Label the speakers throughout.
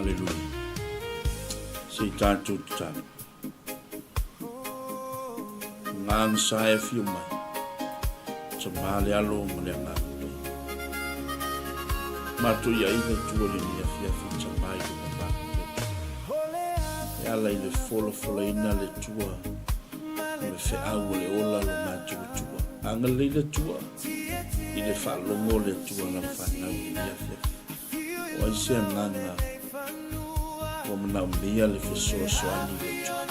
Speaker 1: Aleluia. Se i tatou tatalo. Agaga sa e afio mai. Tama le alo ma le agaga paia. Matou ia i le Atua i lenei afiafi tama i lona malu le Atua. E ala i le folafolaina le Atua o le feau o le ola lo matou Atua. Agalelei le Atua i le faalogo o le Atua lau fanau i lenei afiafi. O ai se agaga ua manaomia le fesoasoani i le Atua?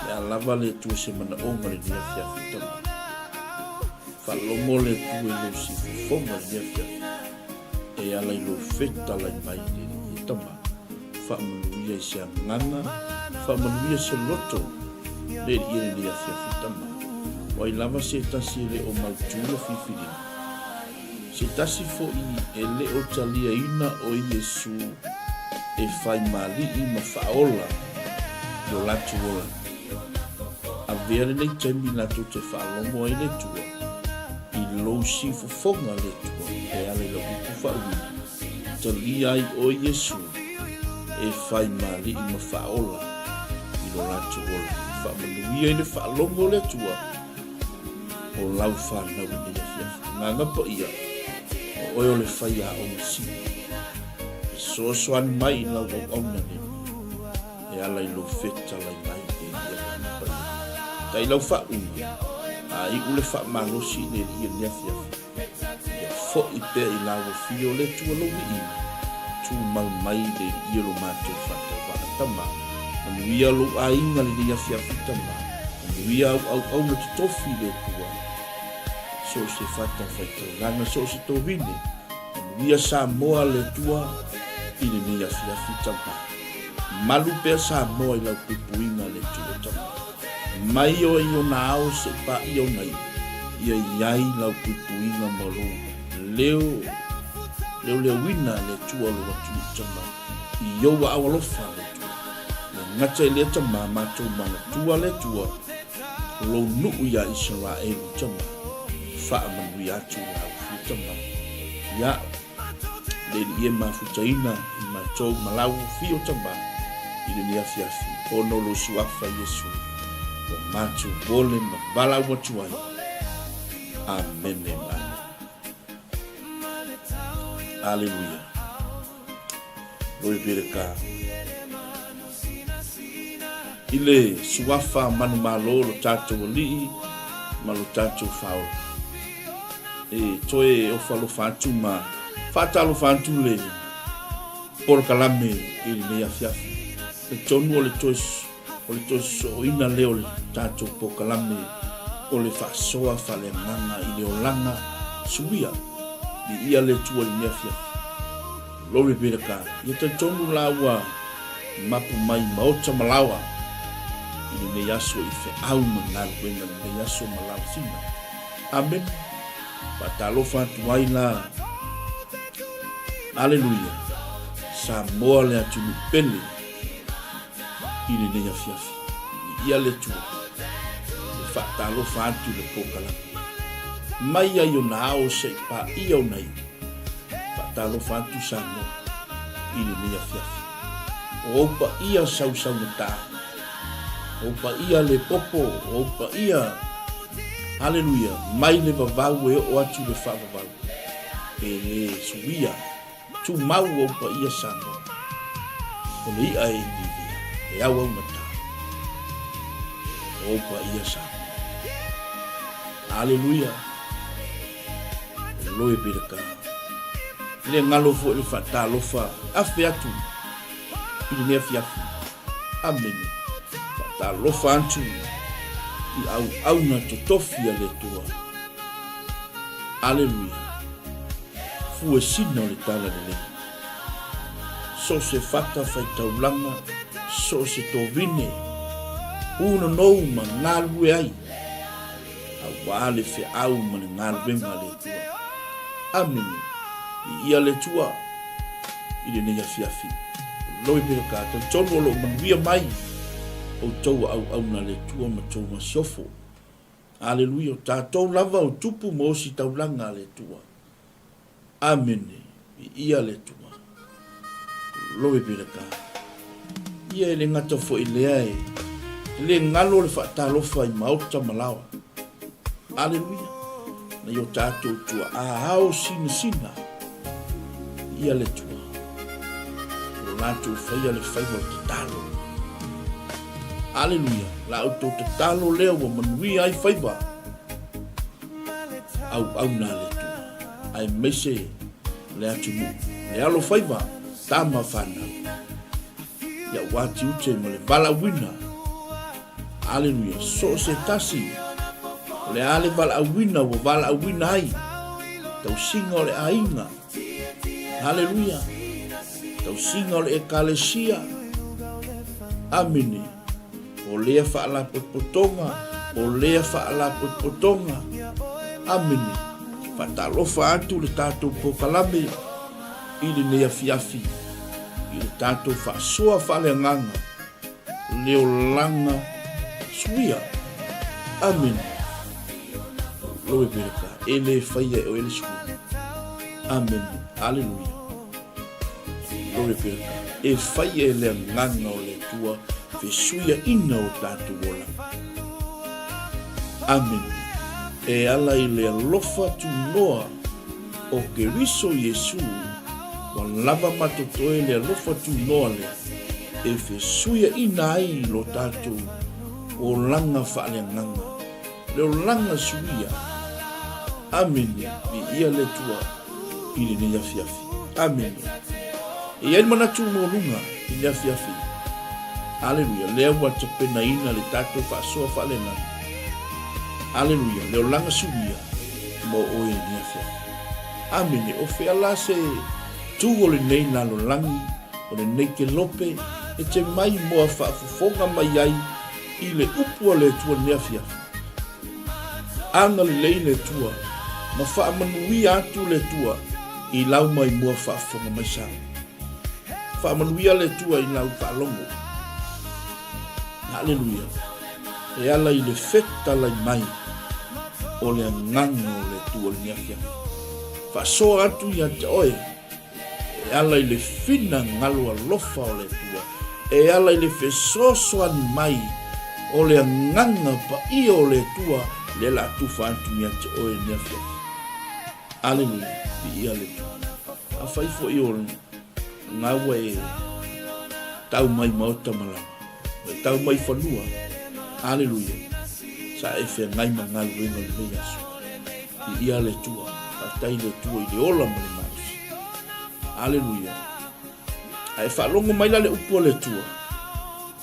Speaker 1: Le a lava le Atua se manaoga i lenei afiafi tama. Faalogo le Atua i lou sifofoga i lenei afiafi e ala i lou fetalai mai i le Alii e tama. Faamanuia i se agaga, faamanuia se loto le Alii i lenei afiafi tama. O ai lava se tasi e le o mautu le filifiliga? Se tasi foi e le o taliaina o Iesu e fai ma alii ma faaola i o latou olaga. Avea lenei taimi latou te faalogo ai le Atua i lou siufofoga le Atua e ala i lau upu faauiga, Talia ai oe Iesu e fai ma alii ma faaola i lo latou olaga. Faamanuia i le faalogo o le Atua. O lau fanau i lenei afiafi. Agaga paia, o oe o le faiaoga sili. Fesoasoani mai i lau auauna nei, e ala i lou fetalai mai i le Agaga Paia. Tai lau faauuga, a iu le faamalosi i le Alii i lenei afiafi. Ia foi pea i lauofia o le Atua lou viiga, tumau mai le Alii o lo matou faatauvaa Tama, manuia lou aiga lenei afiafi Tama, manuia au auauna totofi i le Atua, so o se fatafaitaulaga, so o se tovine, manuia Samoa le Atua i lenei afiafi Tama. Malu pea Samoa i lau puipuiga le Atua Tama. Mai oe i ona ao se i paia ona iu, ia i ai lau puipuiga ma lou leo leoleoina le Atua o lou atunuu Tama i ou aao alofa le Atua. Ia gata i lea Tama matou manatua le Atua lou nuu ia Isaraelu Tama faamanuia atu lau fia Tama ia Le Alii e mafutaina i matou ma lau fio tama i lenei afiafi, ona o lou Suafa Iesu ua matou vole ma valaau atu ai. Amene ma amene. Aleluia. Glory be to God. I le Suafa manumalo lo tatou Alii ma lo tatou Faaola. E toe ofa alofa atu ma faatalofa atu le polokalame i lenei afiafi. Talitonu o le toe o le toe sosooina lea o le tatou polokalame o le faasoa faaleagaga i le olaga suia. Viia le Atua i lenei afiafi. Glory be to God. Ia talitonu la ua mapu mai maota ma laoa i lenei aso i feau ma galuega i lenei aso ma laosina. Amen. Faatalofa atu ai la. Aleluia. Samoa le atunuu pele i lenei afiafi. Viia le Atua. E faatalofa atu i le polokalame. Mai ai ona ao se i paia ona iu. Faatalofa atu Samoa i lenei afiafi. O ou paia sausaugata, o ou paia le popo, o ou paia, haleluia, mai le vavau e oo atu i le faavavau, e le suia, tumau ou paia Samoa, o le i'a e iliilia, e auaugata, o ou paia Samoa. Haleluia! Glory be to God. E le galo foi le faatalofa afe atu i lenei afiafi. Amene. Faatalofa atu i auauna totofi a le Atua. Aleluia. Fuesina o le tala lelei. So o se fata faitaulaga, so o se tovine, punonou ma galulue ai. Aua le feau ma le galuega a le Atua. Amene. Viia le Atua i lenei afiafi. Glory be to God. Talitonu o lo o manuia mai outou auauna a le Atua ma tou masiofo. Aleluia. O tatou lava o tupu ma ositaulaga a le Atua. Amene. Viia le Atua. Loe Peleka. Ia e le gata foi lea e le galo le faatalofa i maota ma laoa. Aleluia. Nai o tatou tuaa ao sinasina ia le Atua. Ua latou faia le faiva o le tatalo. Aleluia. La outou tatalo lea ua manuia ai faiva auauna a le Atua. Aemaise le atunuu, le alofaiva, tama fanau. Ia ua tiute ma le valaauina. Aleluia, so o se tasi, o le a le valaauina ua valaauina ai, tausiga o le aiga. Aleluia, tausiga o le ekalesia. Amene. O lea faalapotopotoga, o lea faalapotopotoga. Amene. Faatalofa atu le tatou polokalame i lenei afiafi i le tatou faasoa faaleagaga le olaga suia. Amene. Loe Peleka, e le faia e oe le suiga. Amene. Aleluia. Loe Peleka, e faia e le agaga o le Atua fesuiaina o tatou olaga. Amene. E ala i le alofa tunoa o Keriso Iesu, ua lava ma totoe le alofa tunoa lea e fesuiaina ai lo tatou olaga faaleagaga, le olaga suia. Amene. Viia le Atua i lenei afiafi. Amene. E i ai le manatu maualuga i le afiafi. Aleluia. Lea ua tapenaina le tatou faasoa faaleagaga. Aleluia. Le olaga suia mo oe i lenei afiafi. Amene. O fea la se tu o lenei lalolagi, o lenei kelope, e te mai moa faafofoga mai ai i le upu a le Atua i lenei afiafi? Agalelei le Atua ma faamanuia atu le Atua i lau maimoa faafofoga mai sa. Faamanuia le Atua i lau faalogo. Aleluia. E ala i le fetalai mai o le agaga o le Atua i lenei afiafi. Faasoa atu ia te oe e ala i le finagalo alofa o le Atua, e ala i le fesoasoani mai o le agaga paia o le Atua, lea la tufa atu ia te oe i lenei afiafi. Aleluia, viia le Atua. Afai foi o lena ua e tau mai maota ma laoa, ua e tau mai fanua, aleluia, sa e feagai ma galuega o lenei aso. Viia le Atua. Faafetai i le Atua i le ola ma le malosi. Aleluia. A e faalogo mai la le upu a le Atua,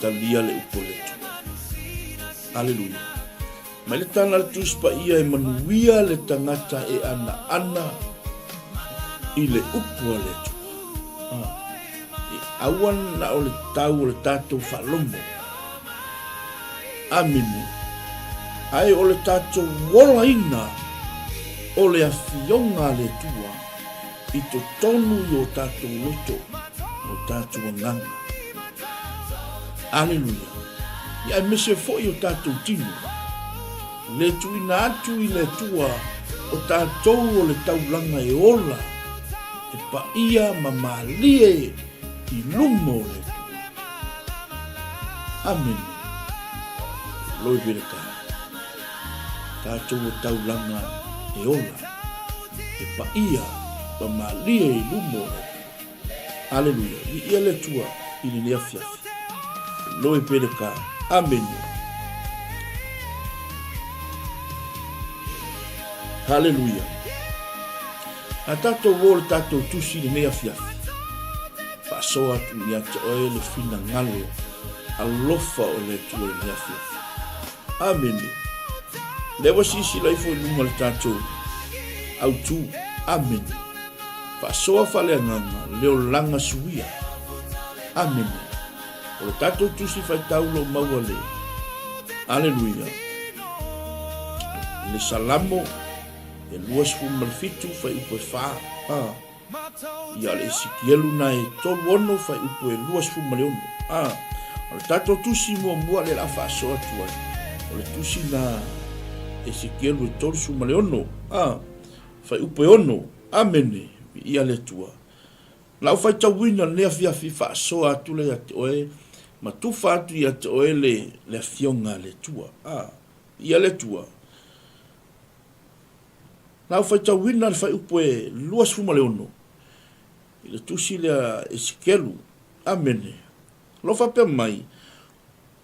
Speaker 1: talia le upu a le Atua. Aleluia. Mai le tala a le Tusi Paia e manuia le tagata e anaana i le upu a le Atua. Ah. E aua na o le tau o le tatou faalogo. Amene. Ae o le tatou olaina o le Afioga a le Atua i totonu i o tatou loto ma o tatou agaga. Aleluia. Ia aemaise foi o tatou tino, le tuuina atu i le Atua o tatou o le taulaga e ola, e paia ma malie i luma o le Atua. Amene. Glory be to God. Tatou o taulaga e ola, e paia ma malie i luma o le Atua. Aleluia. Viia le Atua i lenei afiafi. Glory be to God. Amene. Haleluia. A tatou o le tatou tusi i lenei afiafi. Faasoa atu ia te oe le finagalo alofa o le Atua i lenei afiafi. Amene. Lea ua silasila ifo i luga o le tatou autu. Amene. Faasoa faaleagaga le olaga suia. Amene. O le tatou tusi faitau lo maua le Aleluia. Le Salamo e 27 fuaiupu e 4. Ah. Ia o le Esikielu na e 36 fuaiupu e 26. Ah. O le tatou tusi muamua lea o le a faasoa atu ai. O le tusi na Esikielu e 36. Ah. Fuaiupu e 6. Amene. Viia le Atua. Lau faitauina lenei afiafi faasoa atu lea ia te oe ma tufa atu ia te oe le, le Afioga a le Atua. A, ia le Atua. Lau faitauina le fuaiupu e 26 i le tusi lea Esekielu. Amene. O lo o faapea mai,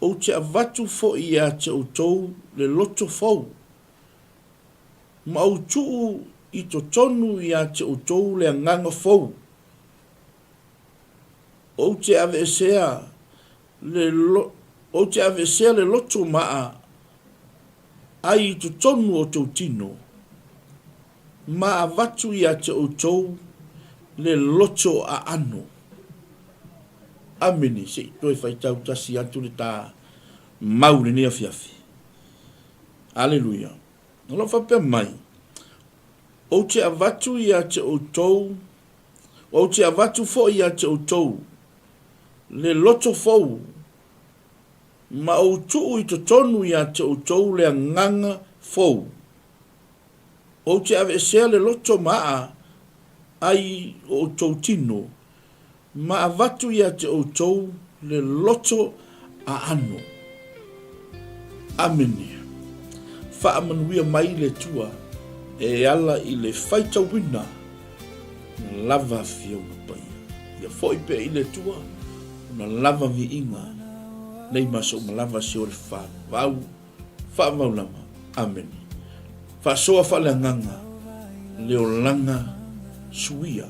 Speaker 1: Ou te avatu foi ia te outou le loto fou, ma ou tuu i totonu ia te outou le agaga fou. Ou te aveesea le, ou te aveesea le loto maa ai i totonu o tou tino, ma avatu ia te outou le loto aano. Amene. Se i toe faitau tasi atu le ta mau i lenei afiafi. Aleluia. O lo o faapea mai, Ou te avatu ia te outou, ou te avatu foi ia te outou le loto fou, ma ou tuu i totonu ia te outou le agaga fou. Ou te aveesea le loto maa ai o outou tino, ma avatu ia te outou le loto aano. Amene. Faamanuia mai le Atua e ala i le faitauina lava Afioga Paia. Ia foi pea i le Atua ona lava viiga nei ma so uma lava se o le favau Faamau lava. Amene. Faasoa faaleagaga le olaga suia.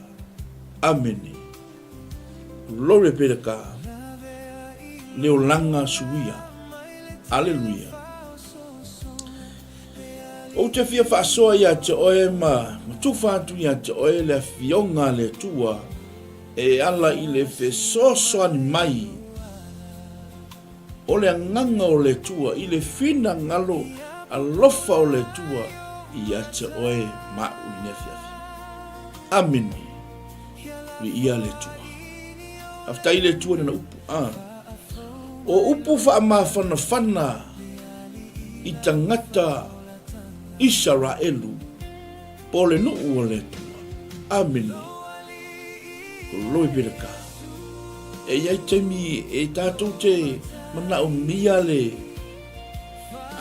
Speaker 1: Amene. Glory be to God. Le olaga suia. Aleluia. Ou te fia faasoa ia te oe ma, ma tufa atu ia te oe le afioga a le Atua e ala i le fesoasoani mai O le agaga o le Atua i le finagalo alofa o le Atua ia te oe ma au i lenei afiafi. Amene. Viia le Atua. Faafetai i le Atua i lana upu. Ah. O upu faamafanafana i tagata Isaraelu po o le nuu o le Atua. Amene. Glory be to God. E i ai taimi e tātou te manaomia le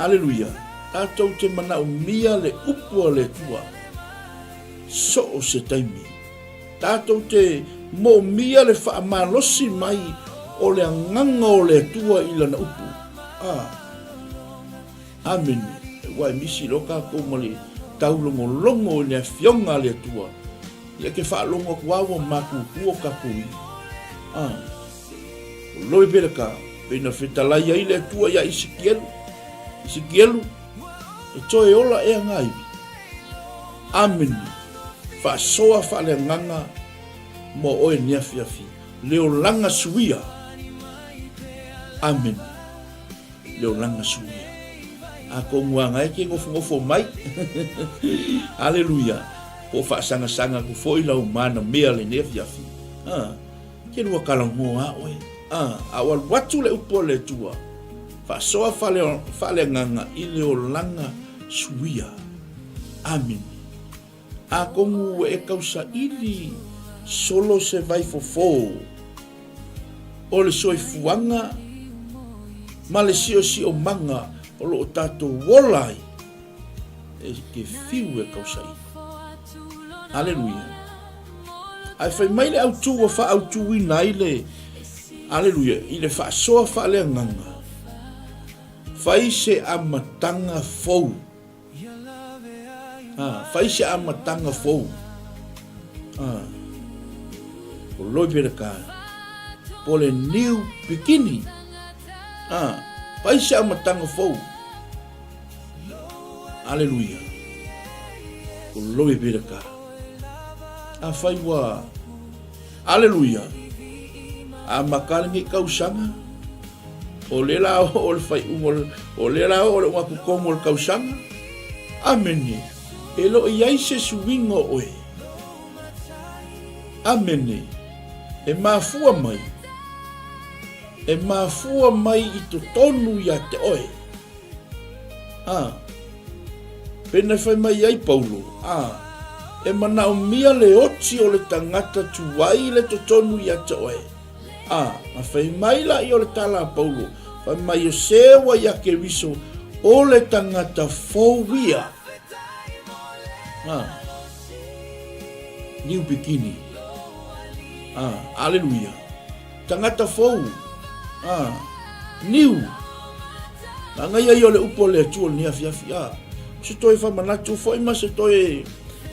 Speaker 1: Aleluia. Tātou te manaomia le upu a le Atua. So o se taimi. Tātou te moomia le whaamalosi mai o le agaga o le Atua i lana upu. Ah. Amene. Ua e misi loa kākou ma le taulogologo i le Afioga a le Atua. Ia ke faalogo aku a ua mākūkū o kākou i. A. O loi pera ka, pei na fetalai ai le Atua iā Isikielu. Isikielu, e toe ola ea ngā iwi. Amene. Faasoa faaleagaga mo oe ni afiafi. Le olaga suia. Amene. Le olaga suia. A ko nguanga e ke ngofongofo mai. Aleluia. Po o faasagasanga aku foi lau mana mea lenei afiafi. A, ke lua kalagoa a oe. A, a o alu atu le upu a le Atua. Faasoa faale, faaleagaga i le olaga suia. Amene. Atonu ua e tausaili solo se vaifofo o le soifuaga ma le siosiomaga o lo o tatou ola ai, e te fiu e tausaili. Aleluia. Ae fai mai le autū ua faaautuina ai le, aleluia, i le faasoa faaleagaga, fai se amataga fou. A, fai se amataga fou. A, o loi pera ka, po le new beginning. A, fai se amataga fou. Aleluia. O loi pera ka. A fai ua, aleluia. A makale ngi kausaga. O lea la o le faaiuga o lea la o le ugatotonu o le tausaga. Amene. E le o i ai se suiga o oe. Amene. E mafua mai. E mafua mai i totonu ia te oe. A. Pena fai mai ai Paulo. A. E manaomia le oti o le tagata tuai le totonu ia te oe. A, na fai mai la ia o le tala a Paulo, fai mai o se ua ia Keriso, o le tagata fou ia. A, new beginning. A, aleluia. Tagata fou. A, new. Manaia ia o le upu a le Atua i lenei afiafi. A, se toe faamanatu foi ma se toe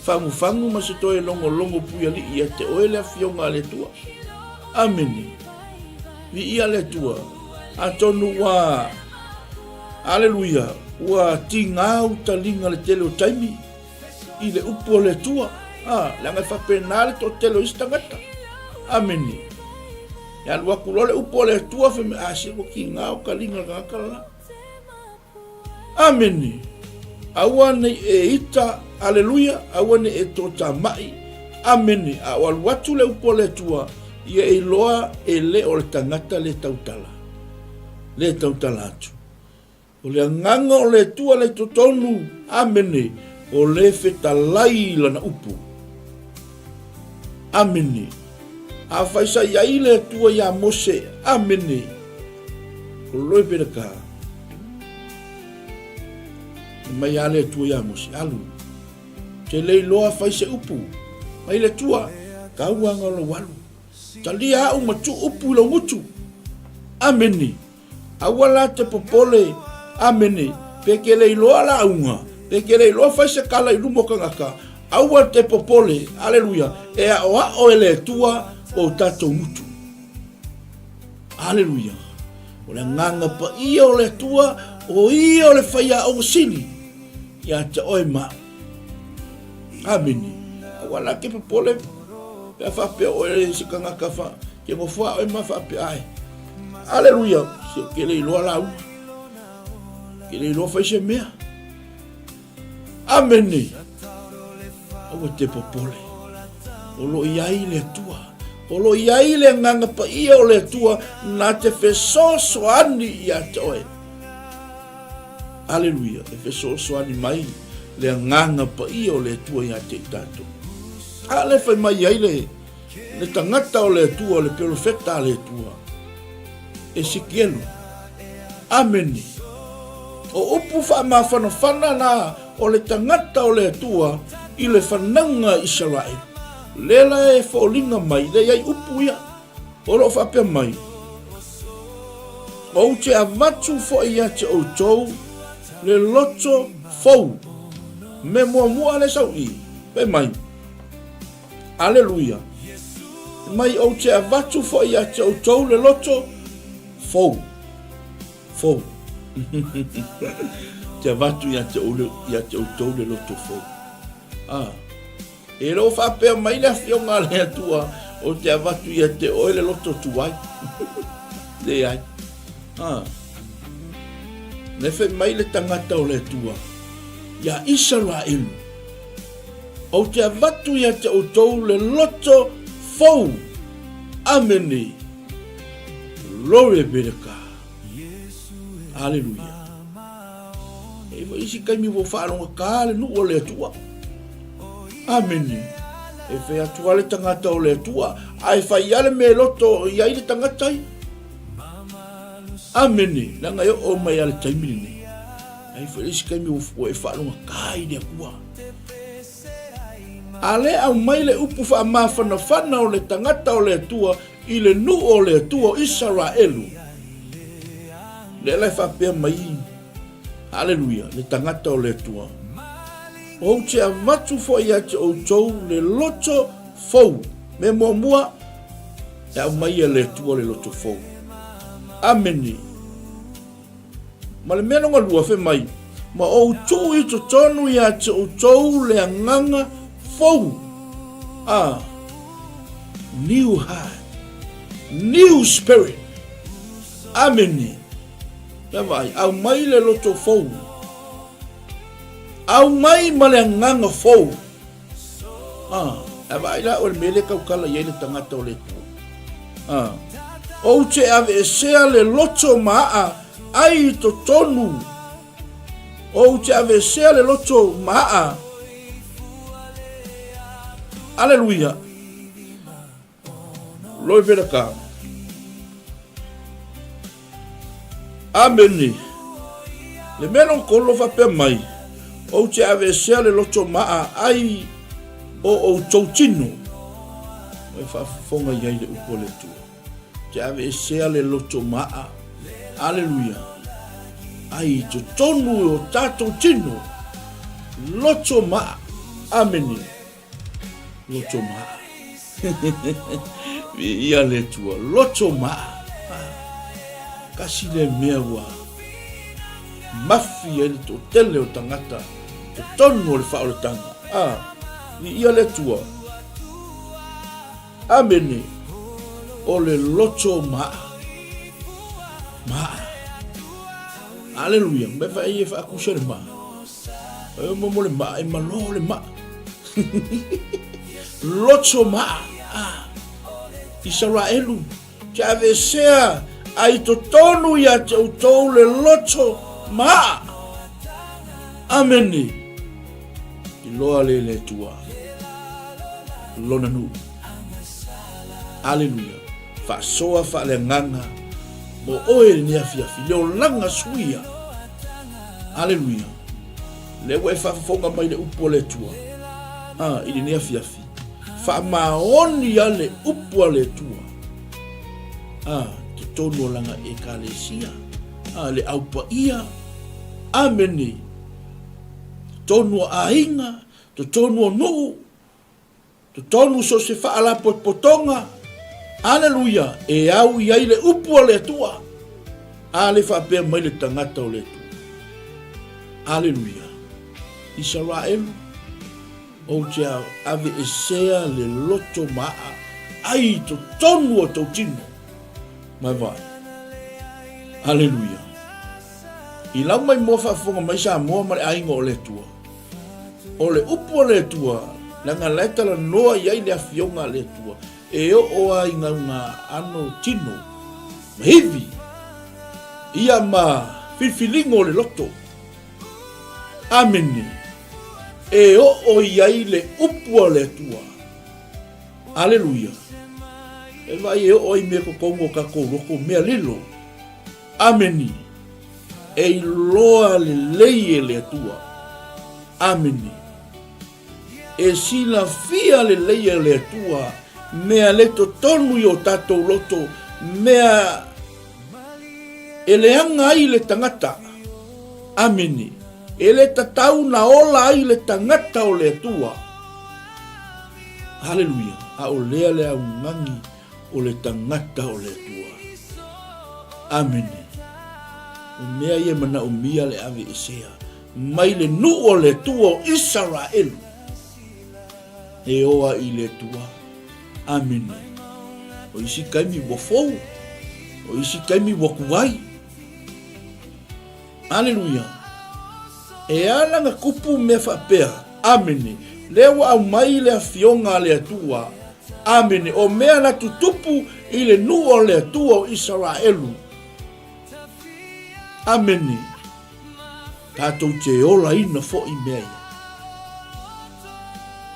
Speaker 1: fagufagu ma se toe logologo puialii ia te oe le afioga a le Atua. Amene. Viia le Atua. Atonu ua, aleluia, ua tigā ou taliga le tele o taimi i le upu a le Atua. A, leaga e faapena le toatele o isi tagata. Amene. E alu atu loa le upu a le Atua, fai mai, a, se ua tiga o taliga le tagata le la. Amene. Aua nei e ita, aleluia, aua nei e toatamai, amene, a o alu atu le upu a le Atua, ia e iloa e le o le tagata le tautala, le tautala atu. O le agaga o le Atua le totonu, amene, o le fetalai lana upu. Amene. Afai sa i ai le Atua iā Mose, amene, o loe pele ka. E mai a le Atua iā Mose, alu. Te le iloa fai se upu, mai le Atua, tau anga o lou alu. Talia au ma tu upu i lou gutu. Amene. Aua la te popole, amene, pe ke le iloa lauga, pe ke le iloa fai se kala i luma o kangaka, aua te popole, aleluia, e aʻoaʻo e le Atua o tatou gutu. Aleluia. O le agaga paia o le Atua, o ia o le faiaoga sili ia te oe ma au. Amene. Aua la ke popole pe a faapea oe se kangaka fa ke ngofoa oe ma faapea ai. Aleluia. Se ke le iloa lauga. Ke le iloa fai se mea. Amene. Aua te popole. O lo i ai le Atua. O lo i ai le agaga paia o le Atua na te fesoasoani ia te oe. Aleluia. E fesoasoani mai le agaga paia o le Atua ia te i tatou. A le fai mai ai le, le tagata o le Atua, le perofeta a le Atua, Esekielu. Amene. O upu faamafanafana na o le tagata o le Atua i le fanauga a Isaraelu. Lea la e foliga mai, lea i ai upu ia. O lo o faapea mai, Ou te avatu foi ia te outou le loto fou. Me muamua le sau i, fai mai, Aleluia. Mai ou te avatu foi ia te outou le loto fou. Fou. Te avatu ia te, ia te outou le loto fou. Ah. E le o faapea mai le Afioga a le Atua ou te avatu ia te oe le loto tuai. Leai. Ah. Le fai mai le tagata o le Atua ia Isaraelu, ou te avatu ia te outou le loto fou. Amene. Glory be to God. Hallelujah. E i isi taimi ua faalogata le nuu o le Atua. Amene. E fai atu lava le tagata o le Atua, ae fai lava le mea e loto i ai le tagata ia. Amene. Leaga e oo mai lava le taimi lenei. Ai foi le isi taimi ua e faalogata i le Atua. A le aumai le upu faamafanafana o le tagata o le Atua i le nuu o le Atua o Isaraelu. Lea la e faapea mai, Aleluia, le tagata o le Atua. Ou te avatu foi ia te outou le loto fou. Mea muamua, e aumai e le Atua le loto fou. Amene. Ma le mea lona lua, fai mai, ma ou tuu i totonu ia te outou le agaga fou. A, new heart, new spirit. Amene. Ia vaai, aumai le loto fou. Aumai ma le agaga fou. Ah, e vaai la o le mea le tautala i ai le tagata o le Atua. Ah, ou te aveesea le loto maa ai i totonu. Ou te aveesea le loto maa. Aleluia! Loi vela ka. Amene. Le mea lona kolo faapea mai, Ou te aveesea le loto maa ai o outou tino. E faafofoga i ai le upu a le Atua. Te aveesea le loto maa. Aleluia. Ai i totonu o tatou tino. Loto maa. Amene. Loto maa. Viia le Atua. Loto maa. Kasi le mea ua mafi ai le toatele o tagata totonu o le faaolataga. Ah, viia le Atua. Amene. O le loto maa. Maa. Aleluia. Me fa e faakusa le maa. E mo le maa, e malo le maa. Loto maa. Ah. Isaraelu, te aveesea ai totonu ia te outou le loto maa. Amene. Iloa le le Atua. Lona nuu. Aleluia. Faasoa faaleagaga mo oe lenei afiafi, le olaga suia. Aleluia. Lea ua e faafofoga mai le upu a le Atua. Ah, i lenei afiafi. Faamaoni a le upu a le Atua. Ah, totonu o lana ekalesia. Ah, le Au Paia. Amene. Totonu o aiga, totonu o nuu, Totonu so o se faalapotopotoga, aleluia, e au i ai le upu a le Atua, a le faapea mai le tagata o le Atua. Aleluia. Isaraelu, ou te aveesea le loto maa ai i totonu o tou tino. Mai vaai. Aleluia. I lau mai moa faafofoga mai Samoa ma le aiga o le Atua. O le upu a le Atua, leaga la e talanoa i ai le Afioga a le Atua, e oo a i gauga ano tino ma ivi, ia ma filifiliga o le loto. Amene. E oo i ai le upu a le Atua. Aleluia. E vaai e oo ai mea totonu o tatou loto, mea lilo. Ameni. E iloa lelei e le Atua. Ameni. E silafia lelei e le Atua mea le totonu i o tatou loto, mea e leaga ai le tagata. Ameni. E le tatau na ola ai le tagata o le Atua. Haleluia. A o lea le augani o le tagata o le Atua. Amene. O mea ia e manaomia le aveesea mai le nuu o le Atua o Isaraelu e oa i le Atua. Amene. O isi taimi ua fou, o isi taimi ua tuai. Aleluia! E ala na tupu mea faapea. Amene. Lea ua aumai le Afioga a le Atua. Amene. O mea na tutupu i le nuu o le Atua o Isaraelu. Amene. Tatou te olaina foi mea ia.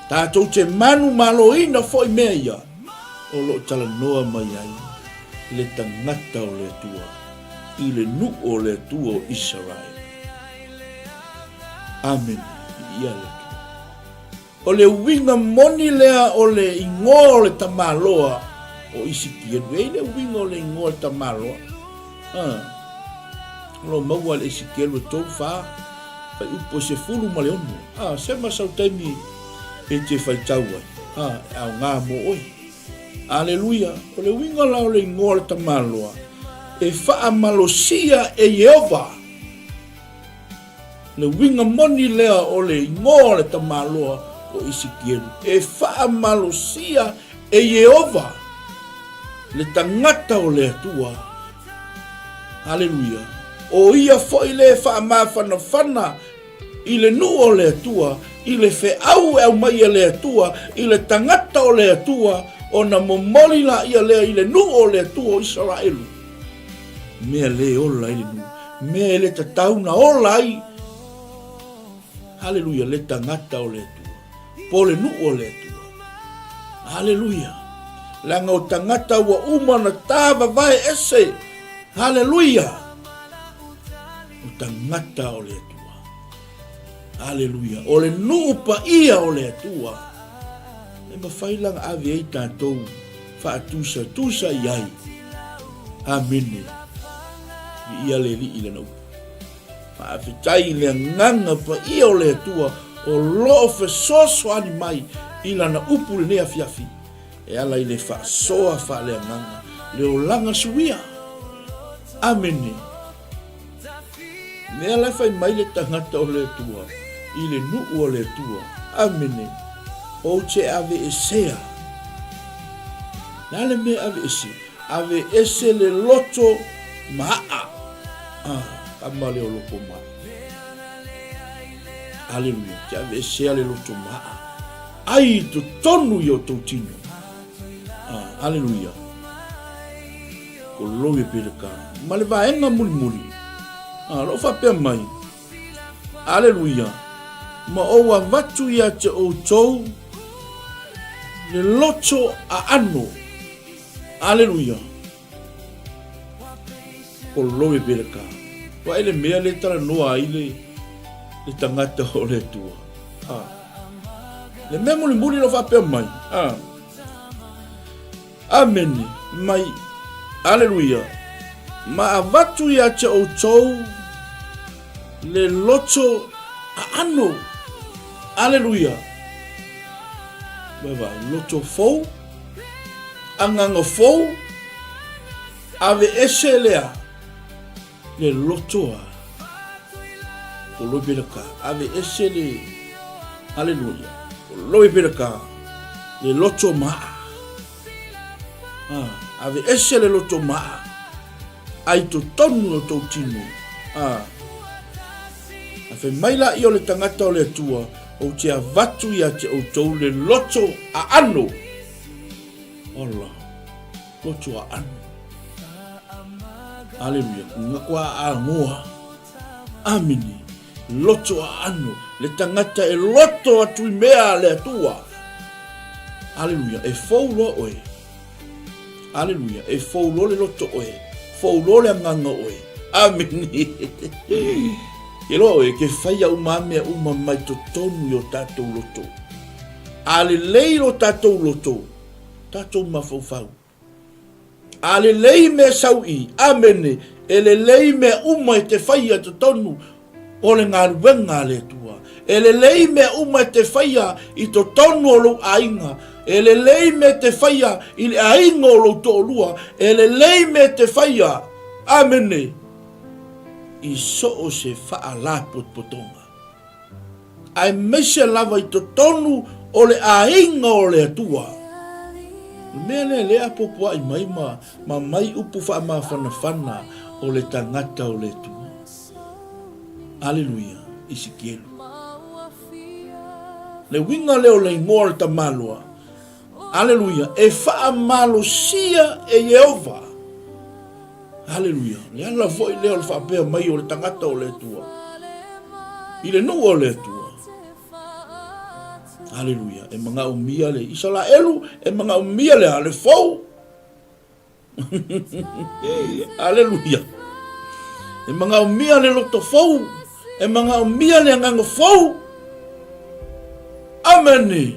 Speaker 1: Tatou te manumaloina foi mea ia o lo o talanoa mai ai le tagata o le Atua i le nuu o le Atua o Isaraelu. Amene. Viia le Atua. O le uiga moni lea o le igoa o le tamaloa o Isikielu. E i ai le uiga o le igoa o le tamaloa. Ah. O lo maua le Isikielu e tou whā, whai upu e 16. Ah, sema sau taimi e te whaitau ai. Ah, e ao ngā mō oe. Aleluia! O le uiga la o le igoa o le tamaloa, e faamalosia e Ieova. Le uiga moni lea o le igoa o le tamaloa o Isikielu, e faamalosia e Ieova le tagata o le Atua. Aleluia! O ia foi le e faamafanafana I le nuu o le Atua, i le feau e aumai e le Atua, i le tagata o le Atua, ona momoli laia lea i le nuu o le Atua o Isaraelu. Mea le ola ai le nuu, mea e le tatau na ola ai, haleluia, le tagata o le Atua, po le nuu o le Atua. Haleluia! Leaga o tagata ua uma ona tavavae ese. Haleluia! O tagata o le Atua. Haleluia! O le nuu paia o le Atua. E mafai la ona ave ai tatou faatusatusa i ai. Amene. Viia le Alii i Lana upu. Faafetai i le agaga paia o le Atua o lo o fesoasoani mai i Lana upu i lenei afiafi e ala i le faasoa faaleagaga, le olaga suia. Amene. Mea la e fai mai le tagata o le Atua i le nuu o le Atua. Amene. Ou te aveesea. Le a le mea e aveese? Aveese le loto maaa. Ah, kama lea o loto maaa. Aleluia. Te aveesea le loto maaa. Ai i totonu i o tou tino. Ah, aleluia. Ko lowe pele ka. Ma le vaega mulimuli. Ah, loo faapea mai. Aleluia. Ma ou avatu ia te outou le loto aano. Aleluia. Ko lowe pele ka. Wa ele mea le talanoa ai le le tagata o le Atua. Ah. Le mea mulimuli lo faapea mai. Ah. Amene, mai, Aleluia, ma avatu ia te outou le loto aano. Aleluia. Vai, loto fou, agaga fou, ave ese lea le loto a ko loi pera ka, ave ese le, aleluia, ko loi pera ka, le loto maa. Ah, ave ese le loto maa, ai totonu o tou tino. Ah, a fai mai la ia o le tagata o le Atua, ou te avatu ia te outou le loto aano. Allah. Loto aano. Aleluia. Nga kua aangoa. Amene. Loto aano. Le tagata e loto atu i mea a le Atua. Aleluia. E fou loa oe. Aleluia. E fou loa le loto oe. Fou loa le agaga oe. Amene. Ke loa oe, ke whaia uma mea uma mai totonu i o tātou loto. A lelei lo tātou loto, Tatou mafaufau. A lelei mea sau i, amene, e lelei mea uma e te whaia totonu o le galuega a le Atua. E lelei mea uma e te whaia i totonu o lou aiga. E lelei mea te whaia i le aiga o lou to'olua. E lelei mea te whaia, amene, i so o se whaalapotopotoga. Aemaise lava i totonu o le aiga o le Atua. O le mea lea lea apoapoai mai ma ma mai upu faamafanafana o le tagata o le Atua. Aleluia, Isikielu. Le uiga lea o le igoa o le tamaloa, aleluia, e faamalosia e Ieova. Aleluia. Le ala foi lea o le faapea mai o le tagata o le Atua i le nuu o le Atua. Aleluia. E manaomia le Isaraelu, e manaomia le ale fou. Aleluia. E manaomia le loto fou, e manaomia le agaga fou. Amene.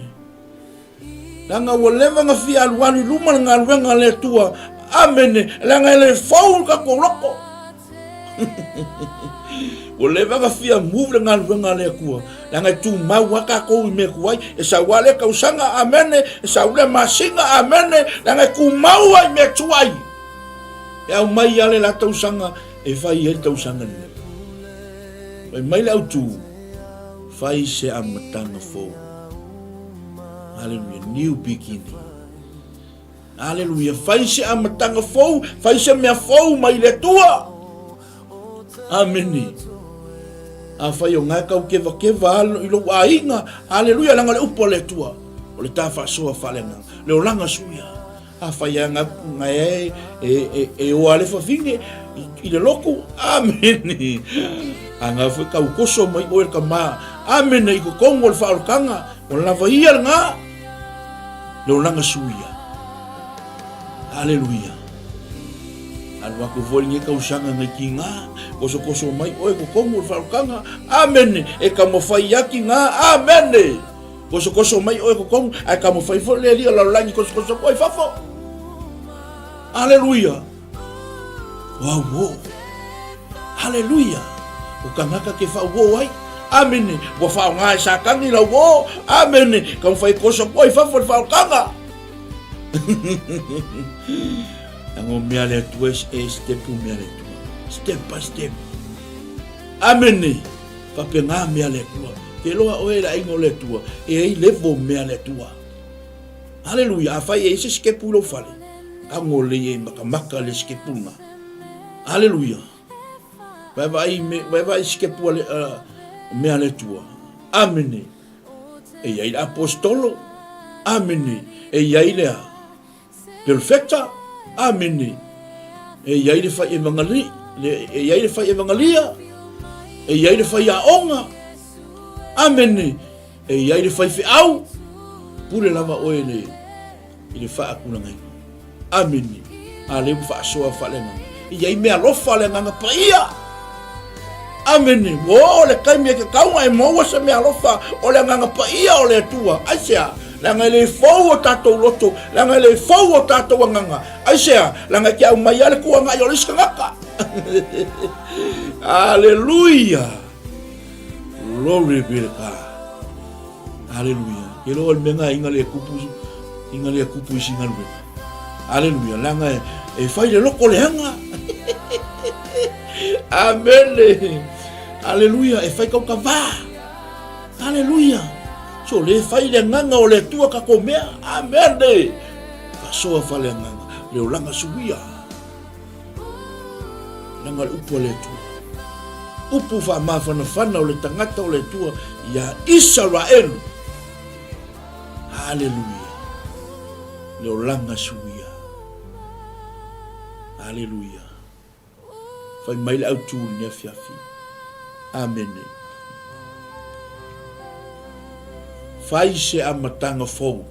Speaker 1: Leaga ua leva ona fia alualu i luma le galuega a le Atua. Amene. Leaga e le fou le tatou loto. Ua leva ona fia move le galuega a le Atua. Leaga e tumau lava tatou i mea tuai. E sau lava lea tausaga, amene. E sau lea masina, amene. Leaga e tumau lava i mea tuai. E aumai lava le la tausaga e fai ai le tausaga lenei. Fai mai le autu, fai se amataga fou. Hallelujah. New beginning. Hallelujah. Fai se amataga fou, fai se mea fou mai le Atua. Amene. A fai o ngai kau keva keva alo i lou aiga. Hallelujah. Langa le upu a le Atua. O le ta faasoa faaleagaga. Le olaga suia. Afai a nga e e e oa le fafine i le loku. Amene. A nga foi kau koso mai oe le ka ma. Amene i totonu o le faaolataga. O lava ia lena. Le olaga suia. Aleluia. Alu aku foi lenei tausaga ngai ki ngā, kosokoso mai oe ko kongu o le whaokaga. Amene. E ka mawhai aki ngā. Amene. Kosokoso mai oe ko kongu, ae ka mawhai foi le lia lalolagi kosokoso koe fafo. Aleluia. Wauō. Haleluia! O kangaka ke whauō ai. Amene. Ua whaonga e Sātani lau ō. Amene. Ka whai koso koe i fafo le whaokanga. Tango mea le atua e step mea le atua. Step by step. Amene. Pape ngā mea le atua. Te loa oe la ingo le atua. E ei levo mea le atua. Haleluia. A whai e ise skepu i lou fale. Tango lei e makamaka le skepunga. Aleluia. Vai vai me vai vai skepu ale uh, mea le tua. Amene. E iai le apostolo. Amene. E iai le perfecta. Amene. E iai le fai evangali, le e iai le fai evangalia. E iai le fai aoga. Amene. E iai le fai feau. Pule lava oe le i le faakulagaina. Amene. A lea ua faasoa faaleagaga. E i ai meaalofa le Agaga Paia. Amene. Ua oo le taimi e tatau ona e maua se meaalofa o le Agaga Paia o le Atua. Aisea? Leaga e le fou o tatou loto, leaga e le fou o tatou agaga. Aisea? Leaga e te aumai lava le tuanai o le isi tagata. Aleluia! Glory be to God. Aleluia. Ke loa le mea inga le kupu, inga le kupu i singaluega. Aleluia. Leaga e, e fai le loko le hanga. Amene. Aleluia. E fai kau ka vā. Aleluia. So le fai le nganga o le tua ka ko mea. Amene. Fasoa fa le nganga. Le olanga suia. Leaga le upu a le Atua. Upu faamafanafana o le tagata o le Atua iā Isaraelu. Haleluia. Le olaga suia. Haleluia. Fai mai le autu i lenei afiafi. Amene. Fai se amataga fou.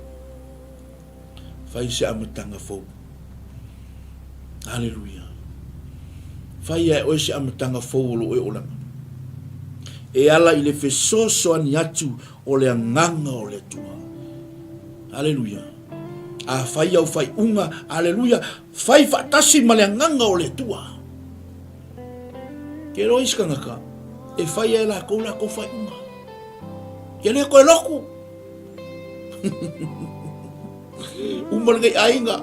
Speaker 1: Fai se amataga fou. Aleluia. Fai ae oe se amataga fou o lou oe olaga. E ala i le fesoasoani atu o le agaga o le Atua. Aleluia. A fai au faaiuga, aleluia, fai faatasi ma le agaga o le Atua. Ke loa isi tagata, e fai e lakou lakou faaiuga. Ke le koe loku. Uma lenei aiga.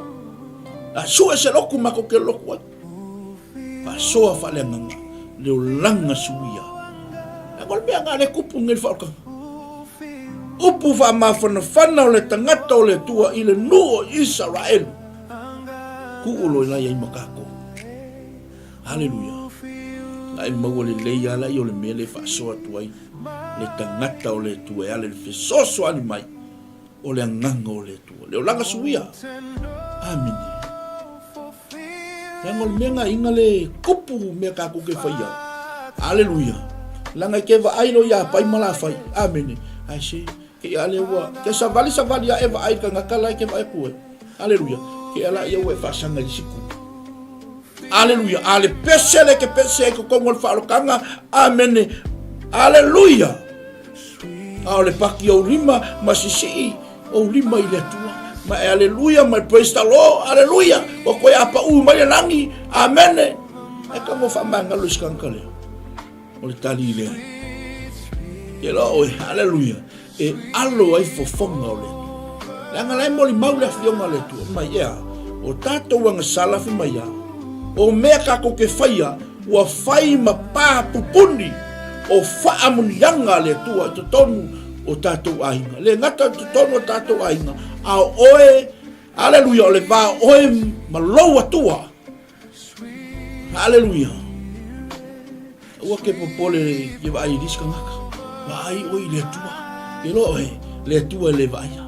Speaker 1: A sue se loku ma ko ke loku ai. Faasoa faaleagaga le olaga suia. Leaga o le mea nga le kupu nei le faaolakaga. Upu faamafanafana o le tagata o le Atua i le nuu o Isaraelu. Kuu loa ina iai ma kakou. Haleluia. Na e maua lelei ala i o le mea le faasoa atu ai le tagata o le Atua e ala i le fesoasoani mai o le agaga o le Atua. Le olaga suia. Amene. Leaga o le mea nga inga le kupu mea kakou ke faia. Aleluia. Leaga e ke vaai lo ia pai ma la fai. Amene. Ai se ke ia le ua ke savali savali a e vaai ka ngaka lai ke vaai ku e. Aleluia. Ke ala ia ua e faasanga i siku. Aleluia. A le pese le ke pese ai ko kongo le whaalokanga. Amene. Aleluia. A o le paki ou lima ma sisii ou lima i le Atua. Ma e aleluia, ma e praise the Lord, aleluia. Ua koe apa u mai le lagi. Amene. E ka mo whaamangalo i sikangaka lea. O le tali lea. Ke loa oe, aleluia. E alo ai fofoga o le Atua. Leaga la e molimau le afioga o le Atua mai ea, o tatou agasala fai mai a, o mea kakou ke faia, ua fai ma pā pupuni o faamuniaga a le Atua i totonu o tatou aiga. Le gata i totonu o tatou aiga, a o oe, aleluia, o le va o oe ma lou Atua. Aleluia. Aua ke popole ke vaai i lisi kangaka. Vaai oe i le Atua. Ke loa oe, le Atua e le vaaia.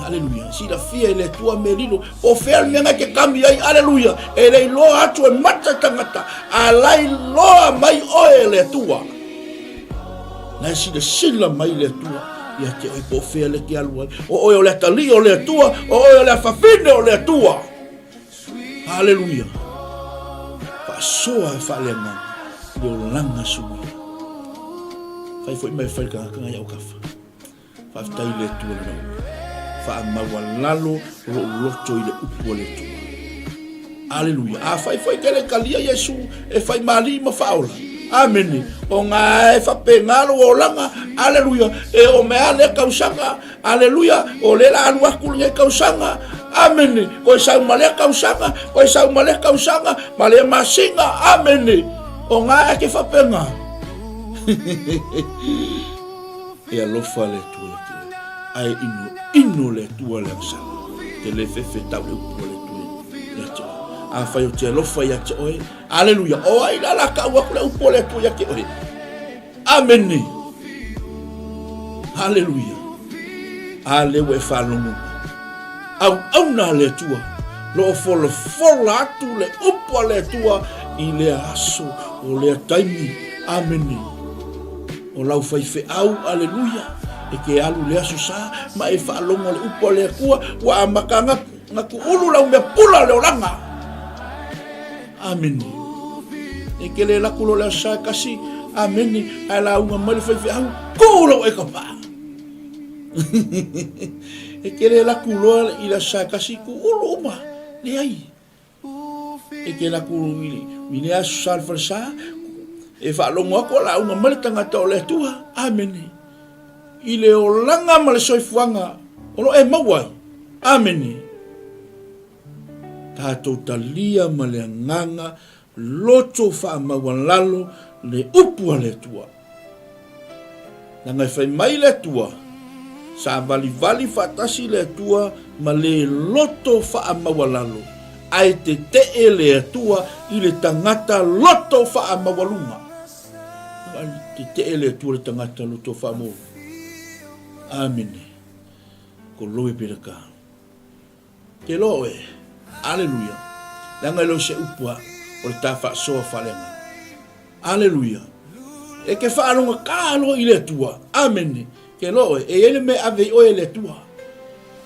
Speaker 1: Aleluia. Silafia i le Atua me lilo. Po fea le mea ngai ke kami ai. Aleluia. E le iloa atu e mata tangata. A lai loa mai oe e le Atua. Nai silasila mai le Atua. Ia te oe po o fea le te alu ai. O oe o le atalii o le Atua, o oe o le afafine o le Atua. Haleluia. Faasoa e faaleagaga le olaga suia. Fai foi mai fai le tagata ngai au kafa. Faafetai i le Atua lana upu. Faamaualalo lou loto i le upu a le Atua. Aleluia. Afai foi ke le talia Iesu e fai malii ma faaola. Amene. O ngā e faapena lou olaga. Aleluia. E o mea lea tausaga. Aleluia. O lea la alu atu lenei tausaga. Amene. Koe sau ma lea tausaga. Koe sau ma lea tausaga. Ma lea masina. Amene. O ngā e ke faapena. E alofa le Atua ia te oe, ae ino ino le Atua le agasala. Te le fefe tau le upu a le Atua ia te oe. Afai o te alofa ia te oe, aleluia, o ai la la kau aku le upu a le Atua ia te oe. Amene. Aleluia. A le ua e faalogo mai. Auauna a le Atua, lo o folafola atu le upu a le Atua i lea aso, o lea taimi. Amene. O lau faifeau, aleluia, e ke alu le aso sa, ma e faalogo le upu a le Atua, ua amata na tuulu lau mea pula o le olaga. Amene. E ke le laku lo le aso sa e kasi, amene, ae lauga mai le faifeau, tuu lou aika paa. E ke le laku loa i le aso sa e kasi, tuulu uma, leai. E ke laku i le aso sa le falesa, e faalogo atu a lauga mai le tagata o le Atua. Amene. I le olaga ma le soifuaga o lo e maua ai. Amene. Tatou talia ma le agaga loto faamaualalo le upu a le Atua. Leaga e fai mai le Atua, savalivali faatasi le Atua ma le loto faamaualalo, ae tetee le Atua i le tagata loto faamaualuga. Tetee le Atua le tagata loto faamaualuga. Amene. Ko loe pera ka. Ke loa oe. Aleluia. Leaga e le o se upu a o le ta faasoa faaleagaga. Aleluia. E ke faalogata loa i le Atua. Amene. Ke loa oe, e i ai le mea e ave i oe e le Atua.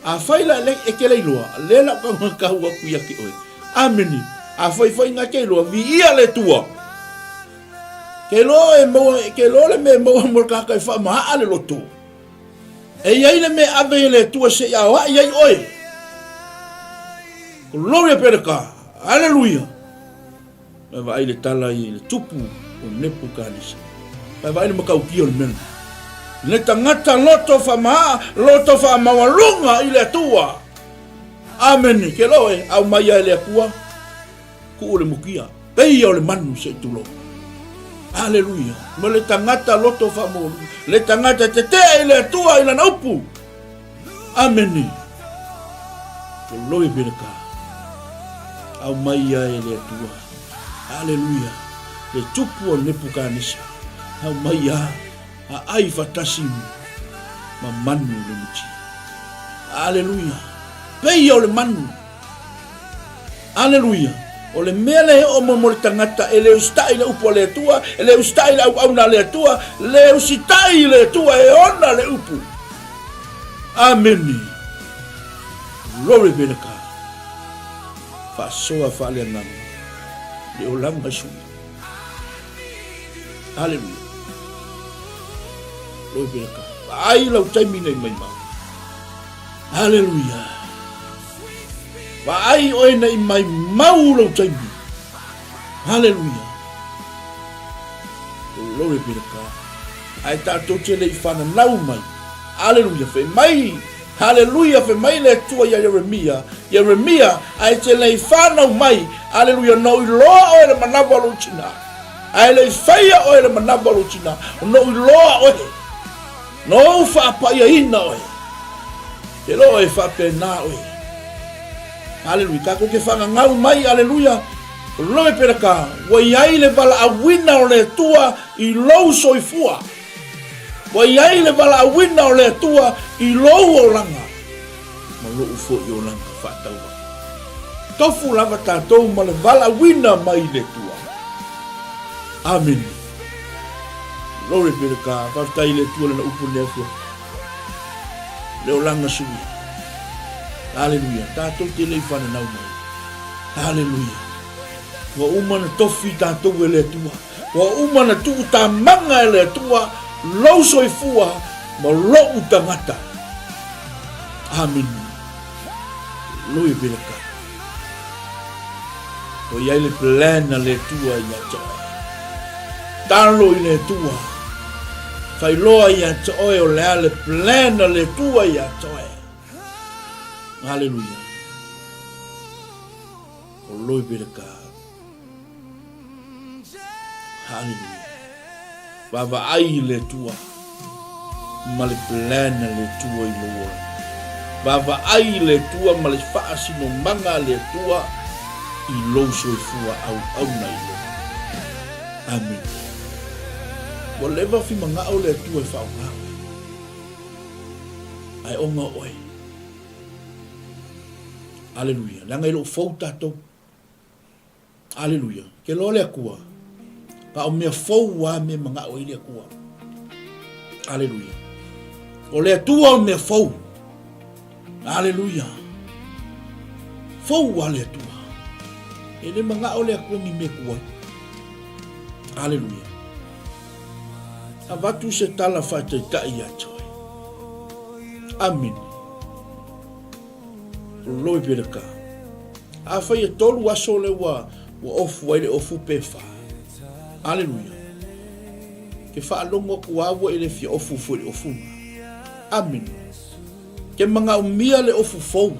Speaker 1: Afai la le, e ke le iloa, le la o kaugakau aku ia ke oe. Amene. Afai foi nga ke iloa, viia le Atua. Ke loa e maua, ke loa le mea e maua mo le kāka e faamahaa le loto. E i ai le mea ave i le Atua se i aoai ai oe. Gloria be to God. Hallelujah. Mai vaai le tala i le tupu o Nepukanesa. Mai vaai le matautia o le mea. Le tagata loto whamaa, loto whaamaualunga i le Atua. Amene. Ke loe, au mai ai le Atua. Kuu le mukia. Peia o le manu se i tulou. Aleluia. Ma le tagata loto whaamaualunga. Le tagata te tea i le Atua i lana upu. Amene. Glory be to God. Aumai ia e le Atua. Aleluia. Le tupu o Nepukanesa. Aumai ia a ai fatasi ma manu le mutia. Aleluia. Peia o le manu. Aleluia. O le mea le oo mo mo le tagata e le usitai le upu a le Atua, e le usitai le auauna a le Atua, le usitai le Atua e ona le upu. Amene. Glory be to God. Faasoa faaleagaga le olaga sui. Aleluia. Glory be to God. Vaai lau taimi nei mai mau. Aleluia. Vaai oe nei mai mau lou taimi. Haleluia. Glory be to God. Ae tatou te le i whananau mai. Aleluia. Whai mai. Haleluia. Whai mai le Atua ia Ieremia. Ieremia, ae te le i whanau mai. Aleluia. No i loa oe le manawa o lou tina. Ae le i whaia oe le manawa o lou tina. No i loa oe. No ou faapaiaina oe. Ke loa e faapena oe. Aleluia. Tatou te whangangau mai, aleluia. Loe peraka, ua iai le valaauina o le Atua i lou soifua. Ua iai le valaauina o le Atua i lou olaga. Ma lou foi olaga faatauvaa. Tofu lava tatou ma le valaauina mai le Atua. Amene. Glory be to God. Faafetai i le Atua lana upu i lenei afiafi. Le olaga suia. Aleluia. Tatou te le i fananau mai. Aleluia. Ua uma na tofi tatou e le Atua. Ua uma na tuutamaga e le Atua lou soifua ma lou tagata. Amene. Glory be to God. Ua i ai le plan a le Atua ia te oe. Talo i le Atua. Failoa ia te oe o le a le plan a le Atua ia te oe. Hallelujah. Glory be to God. Hallelujah. Vaavaai i le Atua ma le plan a le Atua i lou ola. Vaavaai i le Atua ma le faasinomaga a le Atua i lou soifua auauna i lou. Amene. Ua leva fimagao le Atua e faaaoga oe. Ae oga oe. Aleluia. Leaga e le o fou tatou. Aleluia. Ke loa le Atua, a o mea fou a mea manaʻo ai le Atua. Aleluia. O le Atua o mea fou. Aleluia. Fou a le Atua. E le manaʻo le Atua ni mea tuai. Aleluia. Avatu se tala faataitai ia te oe. Amene. Glory be to God. Afai e tolu aso le ua, ua ofu ai le ofu pe wha. Aleluia. Ke whaalogo aku a ua i le fia ofu fo i le ofuna. Amen. Ke mangaumia le ofu fou.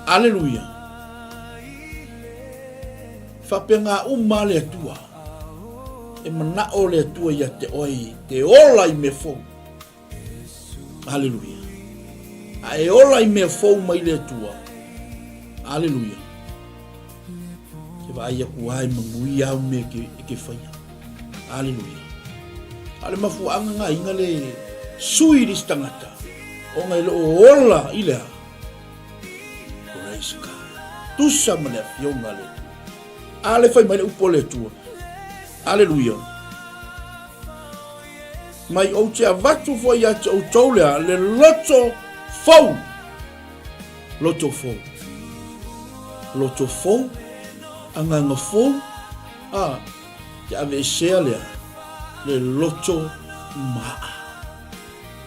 Speaker 1: Aleluia. Whapenga uma le Atua. E manao le Atua ia te oe, te ola i me fou. Aleluia. A e ola i mea fou mai le Atua. Aleluia. Ke vaai aku ai manuia au mea ke, e ke whaia. Aleluia. A le mafuaanga ngā inga le sui ris tangata. O ngai lo ola i lea. Praise God. Tusa ma le afioga le Atua. A le fai mai le upu o le Atua. Aleluia. Mai ou te avatu foi ia te outou lea le loto fou. Loto fou. Loto fou, agaga fou, a, te aveesea lea le loto maa.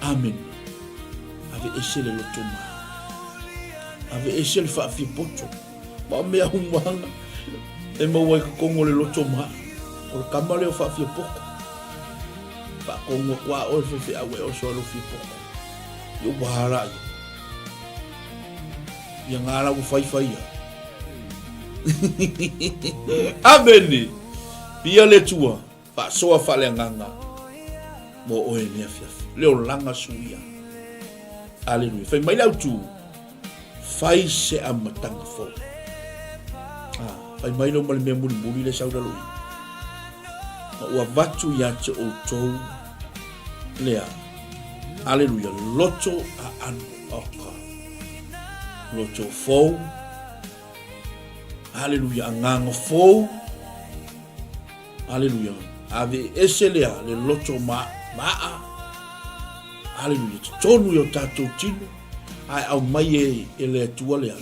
Speaker 1: Amen. Aveese le loto maa. Aveese le faafipoto. Ma o mea humaga e maua ai totonu o le loto ma'a. O le kama lea o faafiapoko. Faatonu atu a oe le faifeau e oso a lou fiapoko. Ia ua hala ia. Ia ngā la ua whaiwhai ia. Amene! Pia le tua. Faasoa faaleagaga mo oe i lenei afiafi. Le olaga suia. Aleluia. Fai mai le autu, fai se amataga fou. Ah, fai mai leo ma le mea mulimuli le sau lalo i. Ma ua avatu ia te outou lea. Aleluia. Loto aano. Oh God. Loto fou. Aleluia. Agaga fou. Aleluia. Ave ese lea le loto ma, maa. Aleluia. Totonu i o tātou tino. Ae au mai e, e le Atua lea.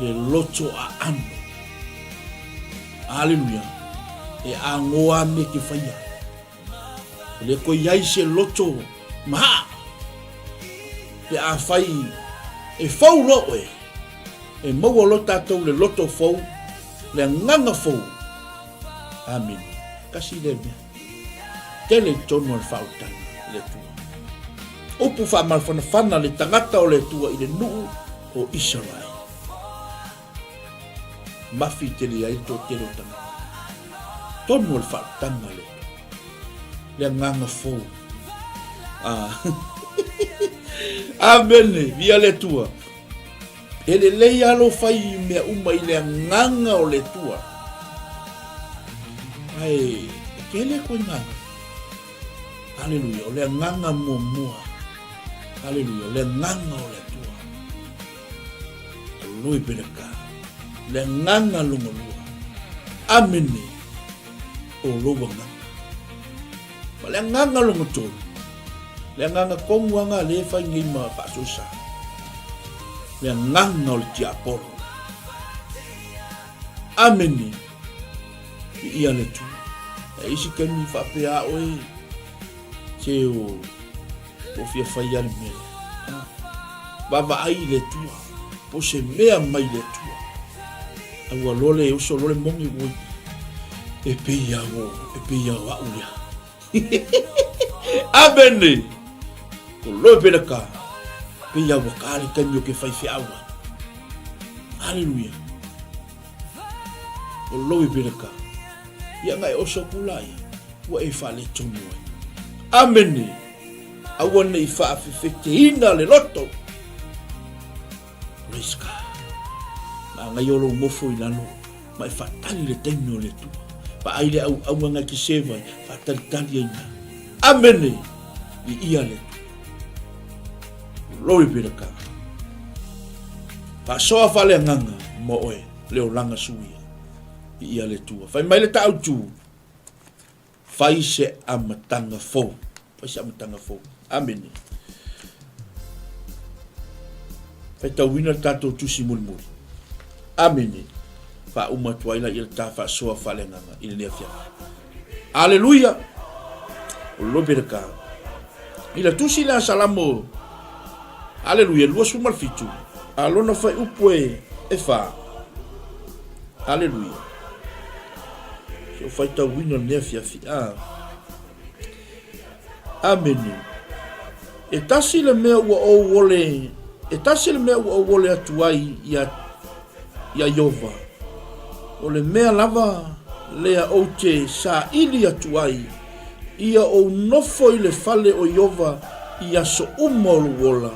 Speaker 1: Le loto aano. Aleluia. E angoa me ke whaia. Le koe iai se loto maa. Pe a whai e fau lo oe. E maua lo tātou le loto fou. Le agaga fou. Amene. Kasi lea mea. Tele i tonu o le faautaga i le Atua. Upu faamafanafana le tagata o le Atua i le nuu o Isaraele. Mafi tele ai le toatele o tagata. Tonu o le faautaga le Atua. Le agaga fou. Ah. Amene. Via le Atua. E lelei lava lou fai i mea uma i le agaga o le Atua. Ae e tele koe gaga. Aleluia, o le agaga muamua. Aleluia, o le agaga o le Atua. Glory be to God. Le agaga longa lua. Amene o lou agaga. Ma le agaga longa tolu. Le agaga tonu lava lena lea e fai nei ma faasoesa. Le agaga o le tiapolo. Amene. Viia le Atua. E isi taimi faapea a oe, se o, o fia fai lava le mea lea. Ah. Vaavaai i le Atua, po o se mea mai le Atua. A ua loa le oso loa le moni ua e pei a o, e pei a o au lea. Amene! Ko loe pele ka, pei a ua ka le taimi o ke whai whiau ai. Hallelujah. Ko loe pele ka. Ia ngai oso kula ia, ua e whale tonu ai. Amene! Aua nei whaafefeteina le loto. Praise God. Maangai o lou mofo i lalo, ma e faatali le taimi o le Atua. Vaai le auauna ngai te seva ai, faatalitali ai ina. Amene! Viia le Atua. Glory be to God. Faasoa faaleagaga mo oe, le olaga suia. Viia le Atua. Fai mai le taautu, Fai se amataga fou. Fai se amataga fou. Amene. Faitauina le tatou tusi mulimuli. Amene. Faauma atu ai la ia le ta faasoa faaleagaga i lenei afiafi. Aleluia! O lobe le ka. I la tusi lea Salamo, aleluia, 27, a lona fai upu e, e wha. Aleluia. Se o faitauina lenei afiafi. A. Amene. E tasi le mea ua ou ole, e tasi le mea ua ou ole atu ai ia, ia Iova. O le mea lava lea ou te saili atu ai, ia ou nofo i le fale o Iova i aso uma o lou ola,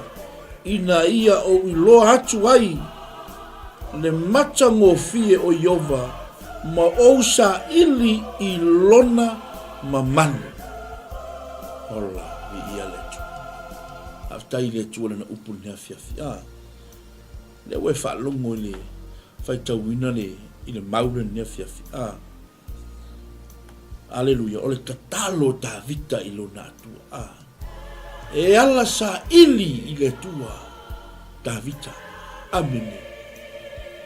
Speaker 1: ina ia ou iloa atu ai le matagofie o Iova ma ou saili i lona mamalu. Ola, viia le Atua. Faafetai i le Atua lana upu i lenei afiafi. A, lea ua e faalogo i le faitauina le, i le mau lenei afiafi. A, Aleluia, o le tatalo o Tavita i lona Atua. A, e ala saili i le Atua Tavita. Amene.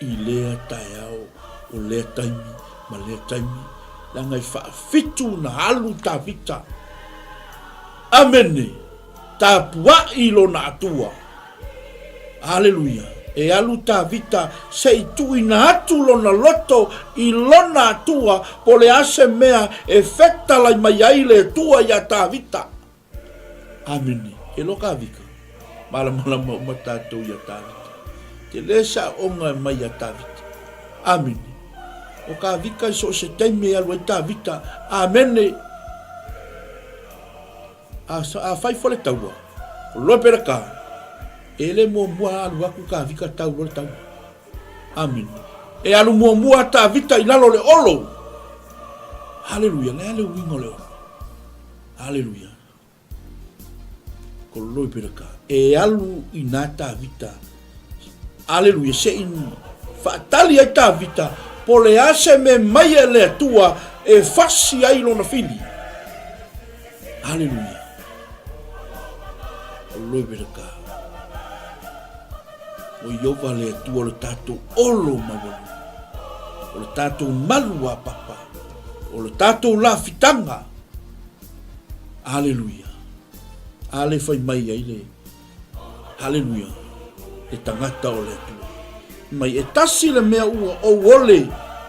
Speaker 1: I lea taeao, o lea taimi, ma lea taimi, leaga e faafitu na alu Tavita. Amene. Tapuai i lona Atua. Aleluia! E alu Tavita se i tuuina atu lona loto i lona Atua, po o le a se mea e fetalai mai ai le Atua iā Tavita. Amene. E loa Kavika, malamalama uma tatou iā Tavita. Tele se aoga e mai iā Tavita. Amene. O Kavika i so o se taimi e alu ai Tavita. Amene. A, afai fo le taua, o loe pera ka, e le muamua alu aku ka vika tau loa le taua. Amene. E alu muamua ta vita i lalo le olo. Haleluia, le a le uiga o le olo. Haleluia. Ko loe pera ka. E alu i nā Tavita Aleluia, se i faatali ai Tavita, po le a se mea mai e le Atua e fasi ai lona fili. Aleluia. Glory be to God. O Iova le Atua o le tatou olo maualuga. O le tatou malu a papa. O le tatou lafitaga. Aleluia. A le fai mai ai le Haleluia, le tagata o le Atua. Mai e tasi le mea ua ou ole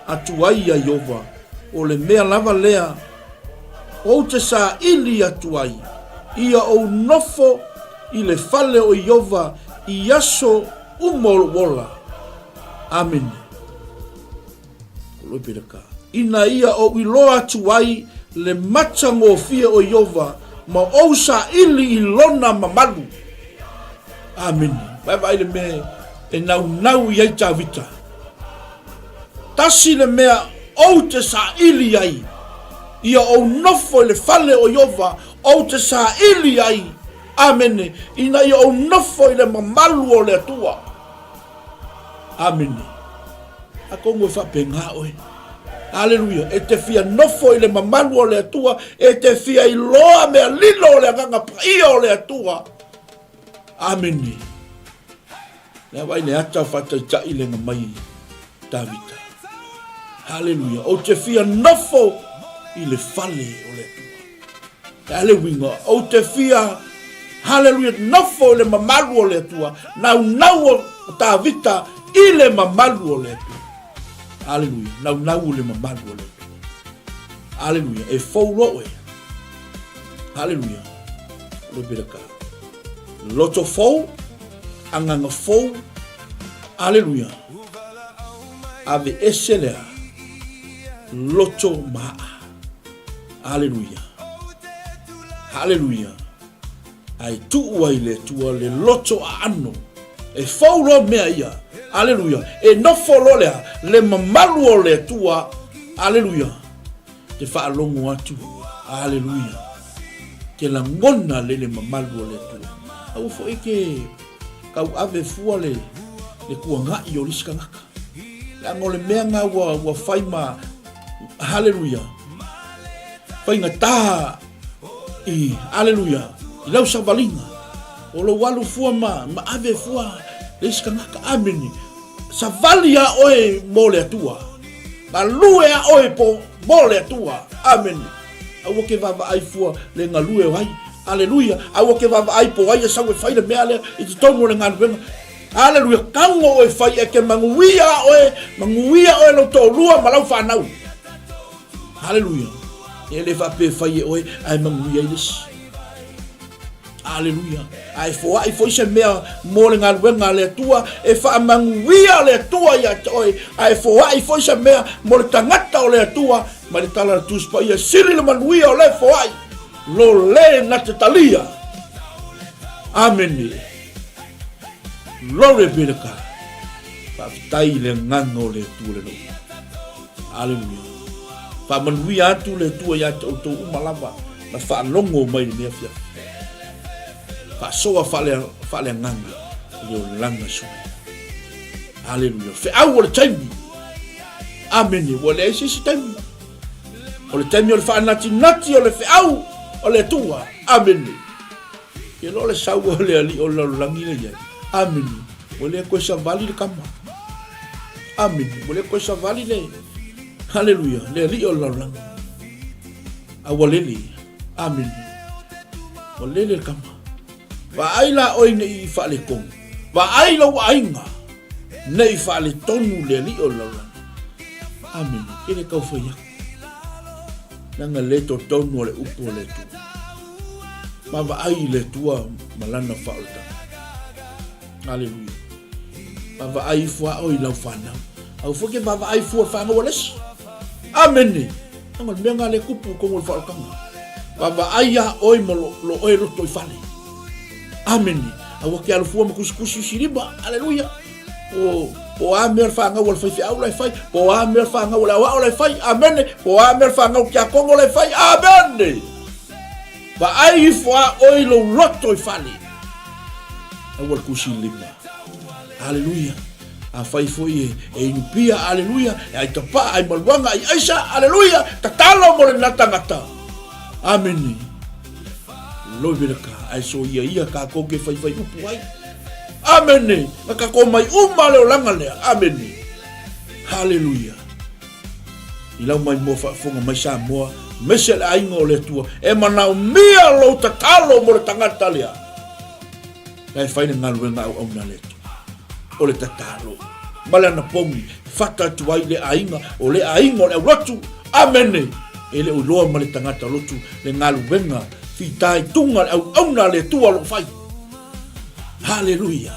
Speaker 1: atu ai ia Iova, o le mea lava lea ou te saili atu ai, ia ou nofo i le fale o Iova i aso uma o lou ola. Amene. Ina ia ou iloa atu ai le matagofie o Iova ma ou saili i lona mamalu. Amene. Vaevaai le mea e naunau i ai Tavita. Tasi le mea ou te saili ai, ia ou nofo i le fale o Iova, ou te saili ai, amene, ina ia ou nofo i le mamalu o le Atua. Amene. Atonu e faapena oe. Aleluia. E te fia nofo i le mamalu o le Atua, e te fia iloa mea lilo o le Agaga Paia o le Atua. Amene. Lea vaai le ata faataitai lega mai Tavita. Haleluia. Ou te fia nofo i le fale o le Atua. Le a le uiga? Ou te fia, haleluia, nofo i le mamalu o le Atua. Naunau o Tavita i le mamalu o le Atua. Haleluia. Naunau i le mamalu o le Atua. Haleluia. E fou loa oe. Haleluia. Le pele ka. Loto fou, agaga fou. Haleluia. Ave ese lea. Loto maa. Aleluia. Haleluia. Ae tuu ai le Atua le loto aano. E fou loa mea ia. Aleluia. E nofo loa lea le mamalu o le Atua. Aleluia. Te faalogo atu. Aleluia. Te lagona le le mamalu o le Atua. Aua foi ke tauave fua le le tuanai o le isi tagata. Leaga o le mea na ua ua fai ma Haleluia. Faigata i Haleluia. I lau savaliga. O lou alu fua ma, ma ave fua le isi tagata. Amene. Savali a oe mo le Atua. Galue a oe po mo le Atua. Amene. Aua ke vaavaai fua le galue o ai. Aleluia. Aua ke vaavaai po ai e sau e fai le mea lea i totonu o le galuega. Aleluia, tago oe fai e ke manuia a oe, manuia oe lou toalua ma lau fanau. Aleluia. E le faapea fai e oe ae manuia ai le isi. Aleluia. Ae foai foi se mea mo le galuega a le Atua, e faamanuia le Atua ia te oe. Ae foai foi se mea mo le tagata o le Atua, mai le tala a le Tusi Paia, sili le manuia o le foai, lo le na te talia. Amene. Glory be to God. Faafetai i le agaga o le Atua le loa. Aleluia. Faamanuia atu le Atua ia te outou uma lava na faalogo mai lenei afiafi. Faasoa faaleagaga i le olaga sui. Aleluia. Feau o le taimi. Amene. Ua leai se isi taimi. O le taimi o le faanatinati o le feau o le Atua. Amene. Ia loa le sau o le alii o le lalolagi lea i ai. Amene. Ua le koe savali le kama. Amene. Ua le koe savali le. Haleluia. Le alii o le lalolagi. A ua lele. Amene. Ua lele le kama. Vaai la oe nei i faaletonu. Vaai lou aiga nei faaletonu le alii o le lalolagi. Amene. Ke le tau fai aku. Leaga le totonu o le upu o le Atua. Vaavaai i le Atua ma lana faaolataga. Aleluia. Vaavaai ifo a oe i lau fanau. Aua foi ke vaavaai fua le fanau a le isi. Amene. Leaga o le mea lena lea e tupu i totonu o le faaolataga. Vaavaai a oe ma lo, lo oe loto i fale. Amene. Aua ke alu fua ma tusitusi isi lima. Aleluia. Po, po a mea le fanau a le faifeau la e fai, po a mea le fanau a le aoao la e fai, amene, po a mea le fanau a le tiakono la e fai, amene. Vaai ifo a oe i lou loto i fale. Aua le tusi lima. Aleluia. Afai foi e, e inu pia, aleluia, e ai tapaa, ai maluaga, ai aisa, aleluia, tatalo mo lena tagata. Amene. Glory to God. Ae soia ia kākou ke faifai upu ai. Amene. Na kākou mai uma le olaga lea. Amene. Haleluia. I lau mai mua faafofoga mai Samoa, aemaise le aiga o le Atua, e manaomia lou tatalo mo le tagata lea. La e fai le galuega auauna a le Atua. O le tatalo. Ma le anapogi, fata atu ai le aiga, o le aiga o le aulotu. Amene. E le o iloa ma le tagata lotu le galuega fitaituga le auauna a le Atua o lo o fai. Haleluia.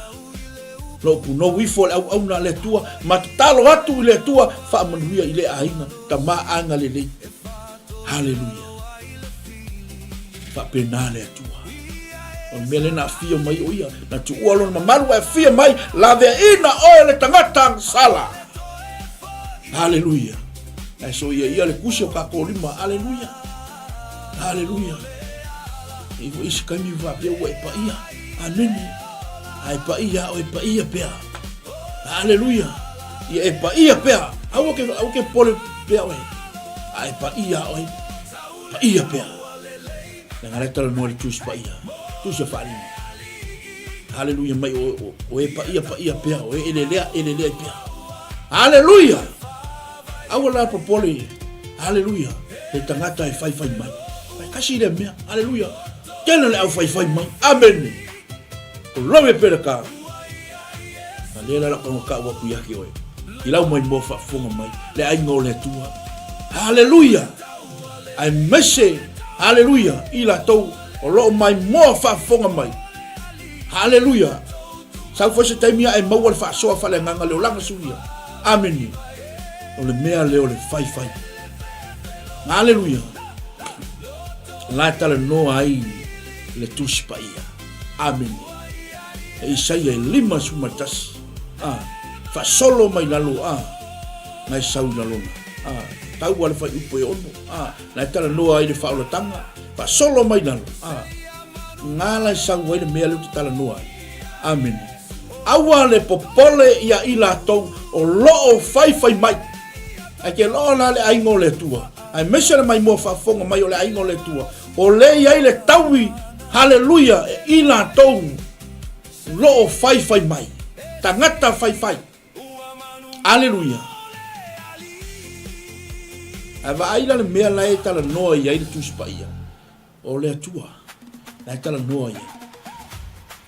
Speaker 1: Lou punou ifo le auauna a le Atua, ma tatalo atu i le Atua, faamanuia i le aiga, tama agalelei. Haleluia. Faapena le Atua. O le mea lea na afio mai o ia, na tuua lona mamalu ae afio mai, laveaina oe le tagata agasala. Haleluia. Ae soia ia le kusi o kākou lima. Haleluia. Haleluia. E i isi taimi faapea ua e paia. Amene. A e paia o e paia pea. Haleluia. Ia e paia pea. Aua ke, aua ke pole. pea oe. A e paia oe, paia pea. Leaga la e talanoa i le Tusi Paia, Tusi a Faalima. Haleluia mai o, o, o e paia paia pea, o e elelea elelea pea. Haleluia! Aua la popole, haleluia, le tagata e faifai mai. Mai kasi le mea, haleluia. Tele le au faifai mai. Amene. O lowe pere ka. A lea la lau ka ua ku ia ki oe. I lau mai mo faafofoga mai, le aiga o le Atua. Haleluia! Aemaise, haleluia, i latou o lo o maimoa faafofoga mai. Haleluia! Sau foi se taimi ae maua le faasoa faaleagaga le olaga suia. Amene. O le mea lea o le faifai. Haleluia! La e talanoa ai le Tusi Paia. Amene. E Isaia e 51. A, faasolo mai lalo, a, na e sau i lalona. A, tau a le fuaiupu e 6, a, na e talanoa ai le faaolataga, faasolo mai lalo, a, nga la e sau ai le mea lea ou te talanoa ai. Amene. Aua le popole ia i latou o lo o faifai mai. Ae ke loa la le aiga o le Atua, aemaise le maimoa faafofoga mai o le aiga o le Atua, o le i ai le taui, haleluia, e i latou lo o faifai mai, tagata faifai. Aleluia. Ae vaai la le mea la e talanoa i ai le Tusi Paia, o le Atua la e talanoa i ai.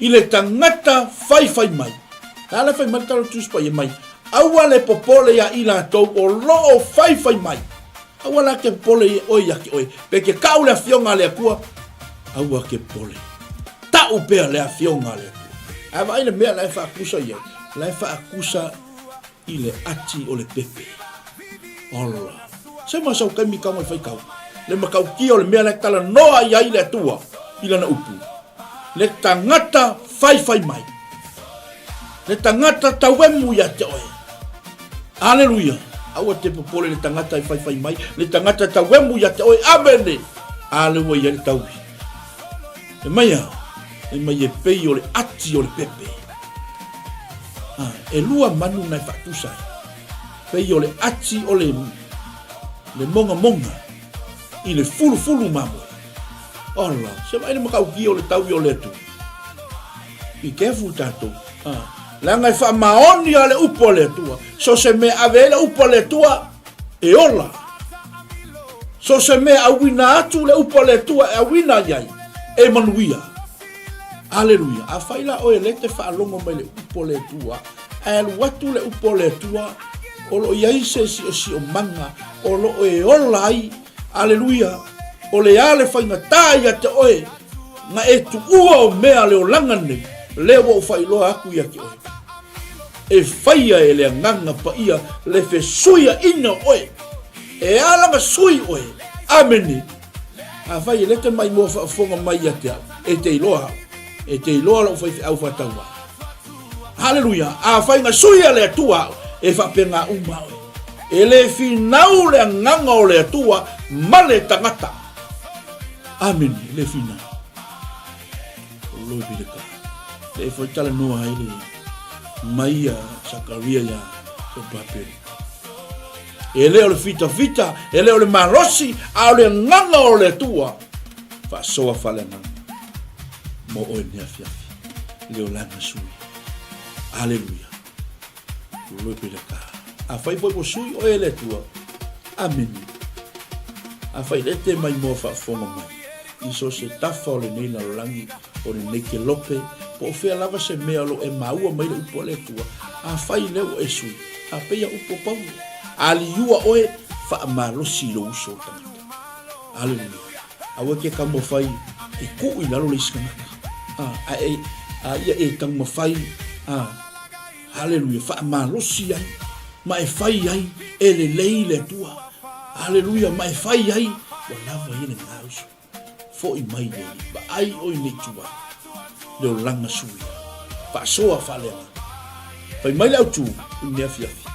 Speaker 1: I le tagata faifai mai. La la fai mai le tala o le Tusi Paia mai, aua le popole ia i latou o lo o faifai mai. Aua la ke popole i oe ia ke oe. Pe ke kau le afioga a le Atua, aua ke popole. Tau pea le afioga a le Atua. Ae vaai le mea la e faakusa i ai, la e faakusa i le ati o le pepe. Ola. Se ma sau kaimi kau mai fai kau. Le matautia o le mea la e talanoa i ai le Atua i lana upu. Le tagata faifai mai. Le tagata tauemu ia te oe. Aleluia. Aua te popole le tagata e faifai mai. Le tagata tauemu ia te oe. Amene. A le ua i ai le taui. E mai a, e mai e pei o le ati o le pepe. A, e lua manu na e faatusa ai. Pei o le ati o le, le mongamonga i le fulufulu mamoe. Ola, se vaai le matautia o le taui o le Atua. Be careful tatou. Ah, leaga e faamaoni a le upu a le Atua. So se mea ave ai le upu a le Atua, e ola. So se mea auina atu le upu a le Atua e auina i ai, e manuia. Aleluia. Afai la oe le te faalogo mai le upu a le Atua, ae alu atu le upu a le Atua, o lo o i ai se siosiomaga o lo o e ola ai. Aleluia! O le a le faigata ia te oe na e tuua o mea le olaga nei, lea ua ou faailoa aku ia te oe. E faia e le Agaga Paia le fesuiaina o oe. E ala na sui oe. Amene. Afai e le te maimoa faafofoga mai ia te au, e te iloa au. E te iloa lou faifeau faatauvaa. Haleluia! Afai na sui a le Atua au, e faapena uma oe. E le finau le agaga o le Atua ma le tagata. Amene, e le finau. Glory be to God. Le foi talanoa ai le mai a Sakaria ia Serubabeli. E le o le fitafita, e le o le malosi, a o le agaga o le Atua. Faasoa faaleagaga mo oe nei afiafi. Le olaga sui. Aleluia. Glory be to God. Afai foi ua sui oe e le Atua. Amene. Afai le te mai moa faafofoga mai i so se tafa o lenei lalolagi, o lenei kelope, po o fea lava se mea o lo o e maua mai le upu a le Atua, afai lea ua e sui, a pei a upu o Paulo, aliua oe, faamalosi i lou uso o tagata. Aleluia. Aua e ke taumafai e kuu i lalo le isi tagata. A, a e, a ia e taumafai, a, haleluia, faamalosi ai, ma e fai ai e lelei le Atua. Haleluia, ma e fai ai, ua lava ia lena uso. Foi mai le Alii, vaai oe nei tua, le olaga suia, faasoa faaleagaga. Fai mai le autu i lenei afiafi,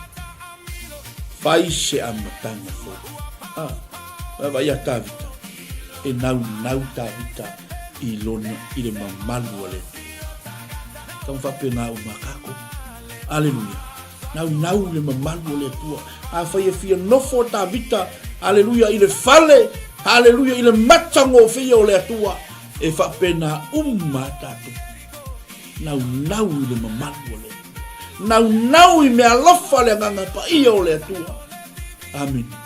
Speaker 1: fai se amataga fou. A, vaavaai ia Tavita, e naunau Tavita i lona, i le mamalu o le Atua. Tau faapena uma a kākou. Aleluia. Naunau i le mamalu o le Atua. Afai e fia nofo o Tavita, aleluia, i le fale, aleluia, i le matagofie o le Atua, e faapena uma a tatou. Naunau i le mamalu o le Atua. Naunau i meaalofa le Agaga Paia o le Atua. Amene.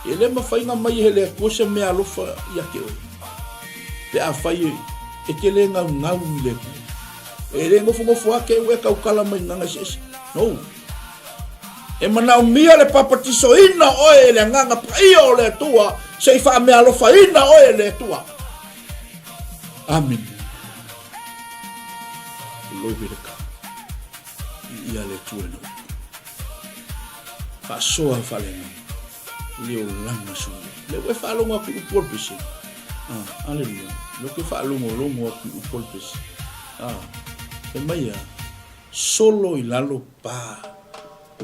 Speaker 1: E le mafai na mai e le Atua se meaalofa ia te oe, pe afai e te le naunau i le Atua. E le nofonofo lava te ua e tautala mai i gaga eseese. No. E manaomia le papatisoina oe e le Agaga Paia o le Atua se i faameaalofaina oe e le Atua. Amene. Glory to God. Ia le Atua na upu. Faasoa faaleagaga i le olaga soia. Lea ua e faalogo atu i upu o le pese. Ah, aleluia. Lea ua faalogologo atu i upu o le pese. Ah, fai mai a, solo i lalo pa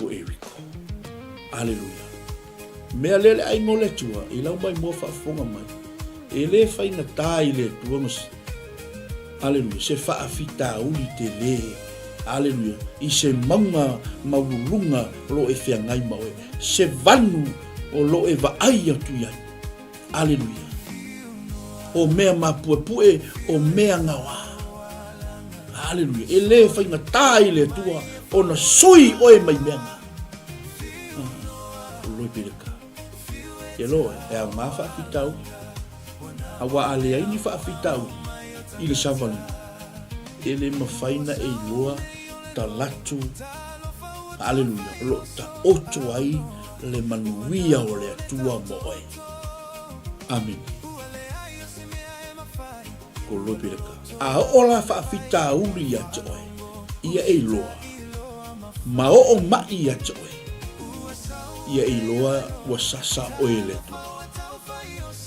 Speaker 1: o Eriko. Aleluia. Mea lea le aiga o le Atua, i lau maimoa faafofoga mai, e le faigata i le Atua ma Aleluia, se faafitauli tele, aleluia, i se mauga maualuluga o lo o e feagai ma oe, se vanu o lo o e vaai atu i ai. Aleluia. O mea mapuepue, o mea gaoa. Aleluia. E le faigata i le Atua ona sui oe mai mea na. Ah, loi peleka. Ke loa, e aoga faafitauli. Aua a leai ni faafitauli i le savaliga, e le mafai na e iloa talatu, aleluia, o lo o taoto ai le manuia o le Atua mo oe. Amene. Ko loi peleka. A oo la faafitauli ia te oe, ia e iloa, ma oo maʻi ia te oe, ia e iloa ua sasa oe e le Atua.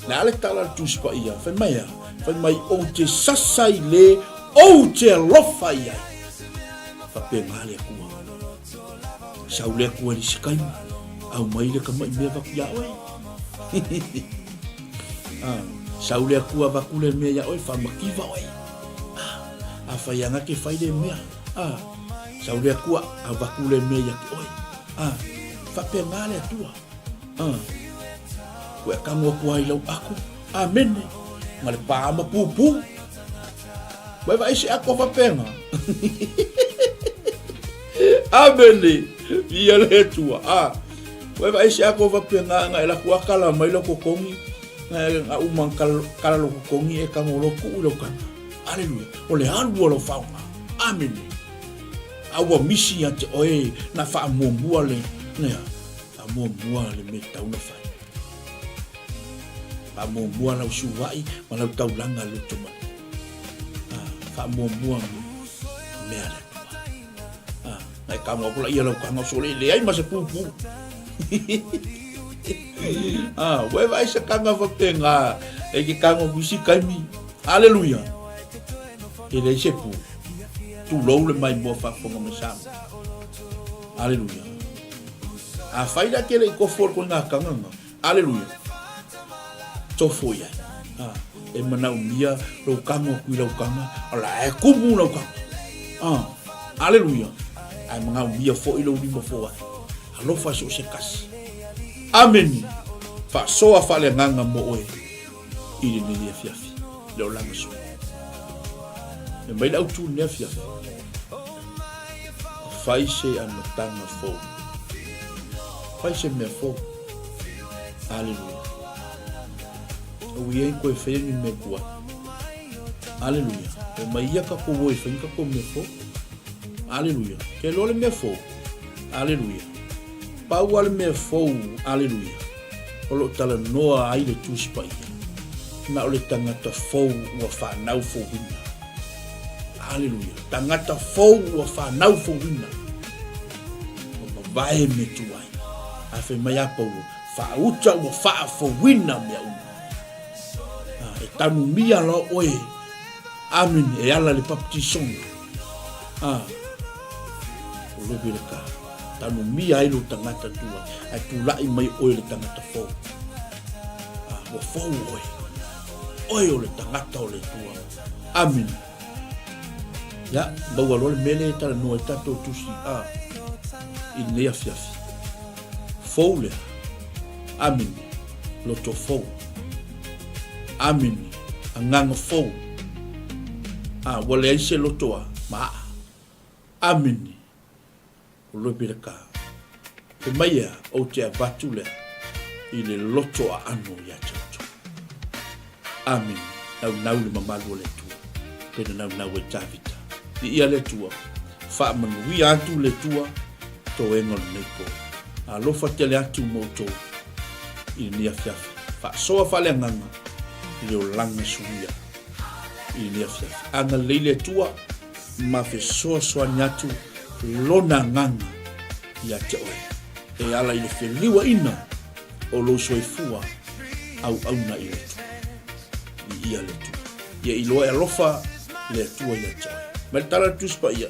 Speaker 1: Le a le tala a le Tusi Paia, fai mai a, fai mai ou te sasa i le ou te alofa i ai. Faapena le Atua. Sau le Atua i le isi taimi, aumai le tamaʻi mea avatu iā oe. Ah, sau le Atua avatu le mea iā oe, faamativa oe. Ah, afai ana ke fai le mea, ah, sau le Atua avatu le mea ia te oe. Ah, faapena le Atua. Ah, ua e kago atu ai lau ako. Amene. Ma le pā ma pūpū. Ua e vaai se ako faapena. Amene. Ia le Atua. Ah, ua e vaai se ako faapena nga e laku akala mai lau kokongi. Nga uma kala lau kokongi e kago lo kuu lau kanga. Aleluia. O le alu o lau faoga. Amene. A ua misi ia te oe na faamuamua le, nea, faamuamua le mea tatau ona fai. Faamuamua lau sua'i ma lau taulaga loto mai. Ah, faamuamua mea le Atua. Ah, na e kago aku la ia lau kaga o sole leai ma se pupū. Ah, ua e vaai se kaga faapena e ke kago aku i si taimi. Aleluia. E leai se pū. Tulou le maimoa faafofoga mai Samoa. Aleluia. Afai la ke le i kofo o le koina kagaga. Aleluia. Tofo i ai. Ah, e manaomia lou kago atu i lau kaga, o la e kumu lau kaga. Ah, aleluia. Ae manaomia foi lou lima foai. Alofa so o se kasi. Amene. Faasoa faaleagaga mo oe i lenei afiafi. Le olaga sui. E mai le autu lenei afiafi. Fai se amataga fou. Fai se mea fou. Aleluia. Aua ia i koe whaia ni mea tuai. Aleluia. O mai ia ka kou e whaia ka kou mea fou. Aleluia. Ke loa le mea fou. Aleluia. Pau a le mea fou. Aleluia. O lo o talanoa ai le Tusi Paia, na o le tagata fou ua fanau fouina. Aleluia. Tagata fou ua fanau fouina. Ua mavae mea tuai. Ae fai mai a Paulo, faauta ua faafouina mea uma. Ah, e tanumia loa oe. Amen. E ala le baptisona. Ah, o lobi le ka. Tanumia ai lo tagata tuai. Ae tulai mai oe le tagata fou. Ah, ua fou oe. Oe o le tagata o le Atua. Amen. Ia, maua loa le mea lea e talanoa ai tatou tusi. Ah. I lenei afiafi fou lea. Amene. Loto fou. Amene. Agaga fou. A, ua leai se loto a ma aa. Amene. O loe pele ka. Fai mai ea, ou te avatu lea i le loto aano ia te outou. Amene. Naunau le mamalu o le Atua, pei na naunau ai Tavita. Viia le Atua. Faamanuia atu le Atua toega o lenei po. Alofa tele atu mo outou i lenei afiafi. Faasoa faaleagaga i le olaga suia i lenei afiafi. Agalelei le Atua ma fesoasoani atu Lona agaga ia te oe e ala i le feliuaina o lou soifua auauna i le Atua. Viia le Atua. Ia iloa e alofa le Atua ia te oe. Mai le tala a le Tusi Paia,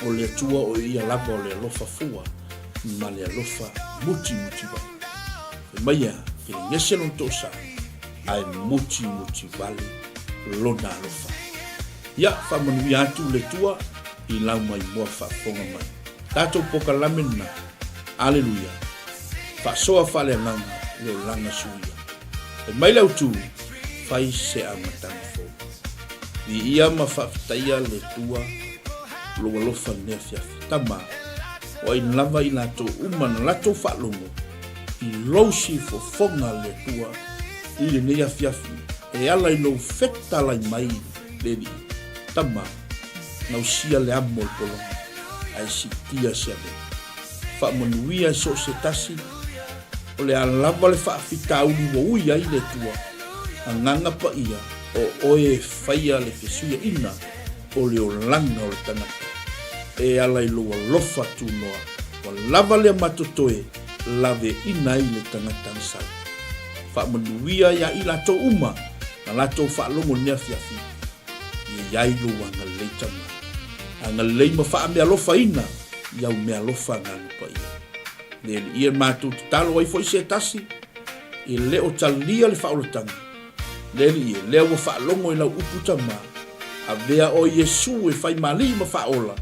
Speaker 1: O le Atua o ia lava o le alofa fua ma le alofa mutimutivale. Fai mai ia, e gese lona toosa, ae mutimutivale lona alofa. Ia, faamanuia atu le Atua i lau maimoa faafofoga mai. Tatou pokalame lena. Aleluia. Faasoa faaleagaga le olaga suia. Fai mai le autu, fai se amataga fou. Viia ma faafetaia le Atua lou alofa lenei afiafi. Tama, o ai lava i latou uma na latou faalogo i lou sifofoga le Atua i lenei afiafi e ala i lou fetalai mai le Alii. Tama, gausia le amo o le pologa, ae siitia se avega. Faamanuia i so o se tasi, o le a lava le faafitauli ua ui ai le Atua, agaga paia o oe e faia le fesuiaina o le olaga o le tagata, e ala i lou alofa tunoa, ua lava lea matotoe laveaina ai le tagata agasala. Faamanuia ia i latou uma na latou faalogo i lenei afiafi, ia i ai lou agalelei tama. Agalelei ma faamealofaina i au meaalofa agaga paia. Le Alii e matou tatalo ai foi se tasi, e le o talia le faaolataga. Le Alii e, lea ua faalogo i lau upu tama, avea oe Iesu e fai malii ma faaola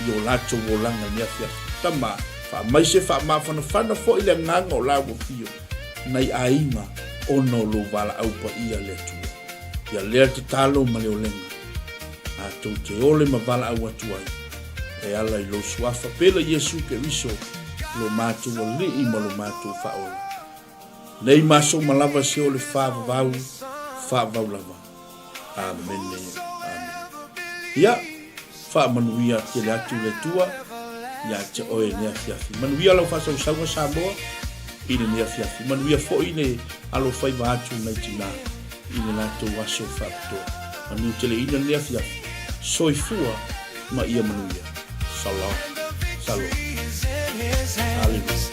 Speaker 1: i o latou olaga nei afiafi. Tama, faamaise faamafanafana foi le agaga o la ua fio nai aiga ona o lou valaau paia le Atua. Ia lea tatalo ma le olega a tou te ole ma valaau atu ai e ala i lou suafa pele Iesu Keriso lo matou Alii ma lo matou Faaola. Nei maso ma lava se o le faavavau faavavau lava. Amene. Amene. Ia, faamanuia tele atu le Atua ia te oe lenei afiafi. Manuia lau faasausauga Samoa i lenei afiafi. Manuia foi le alofaiva atu nai tina i le latou aso faapitoa. Manu teleina lenei afiafi. Soifua ma ia manuia. Shalom. Shalom. Hallelujah.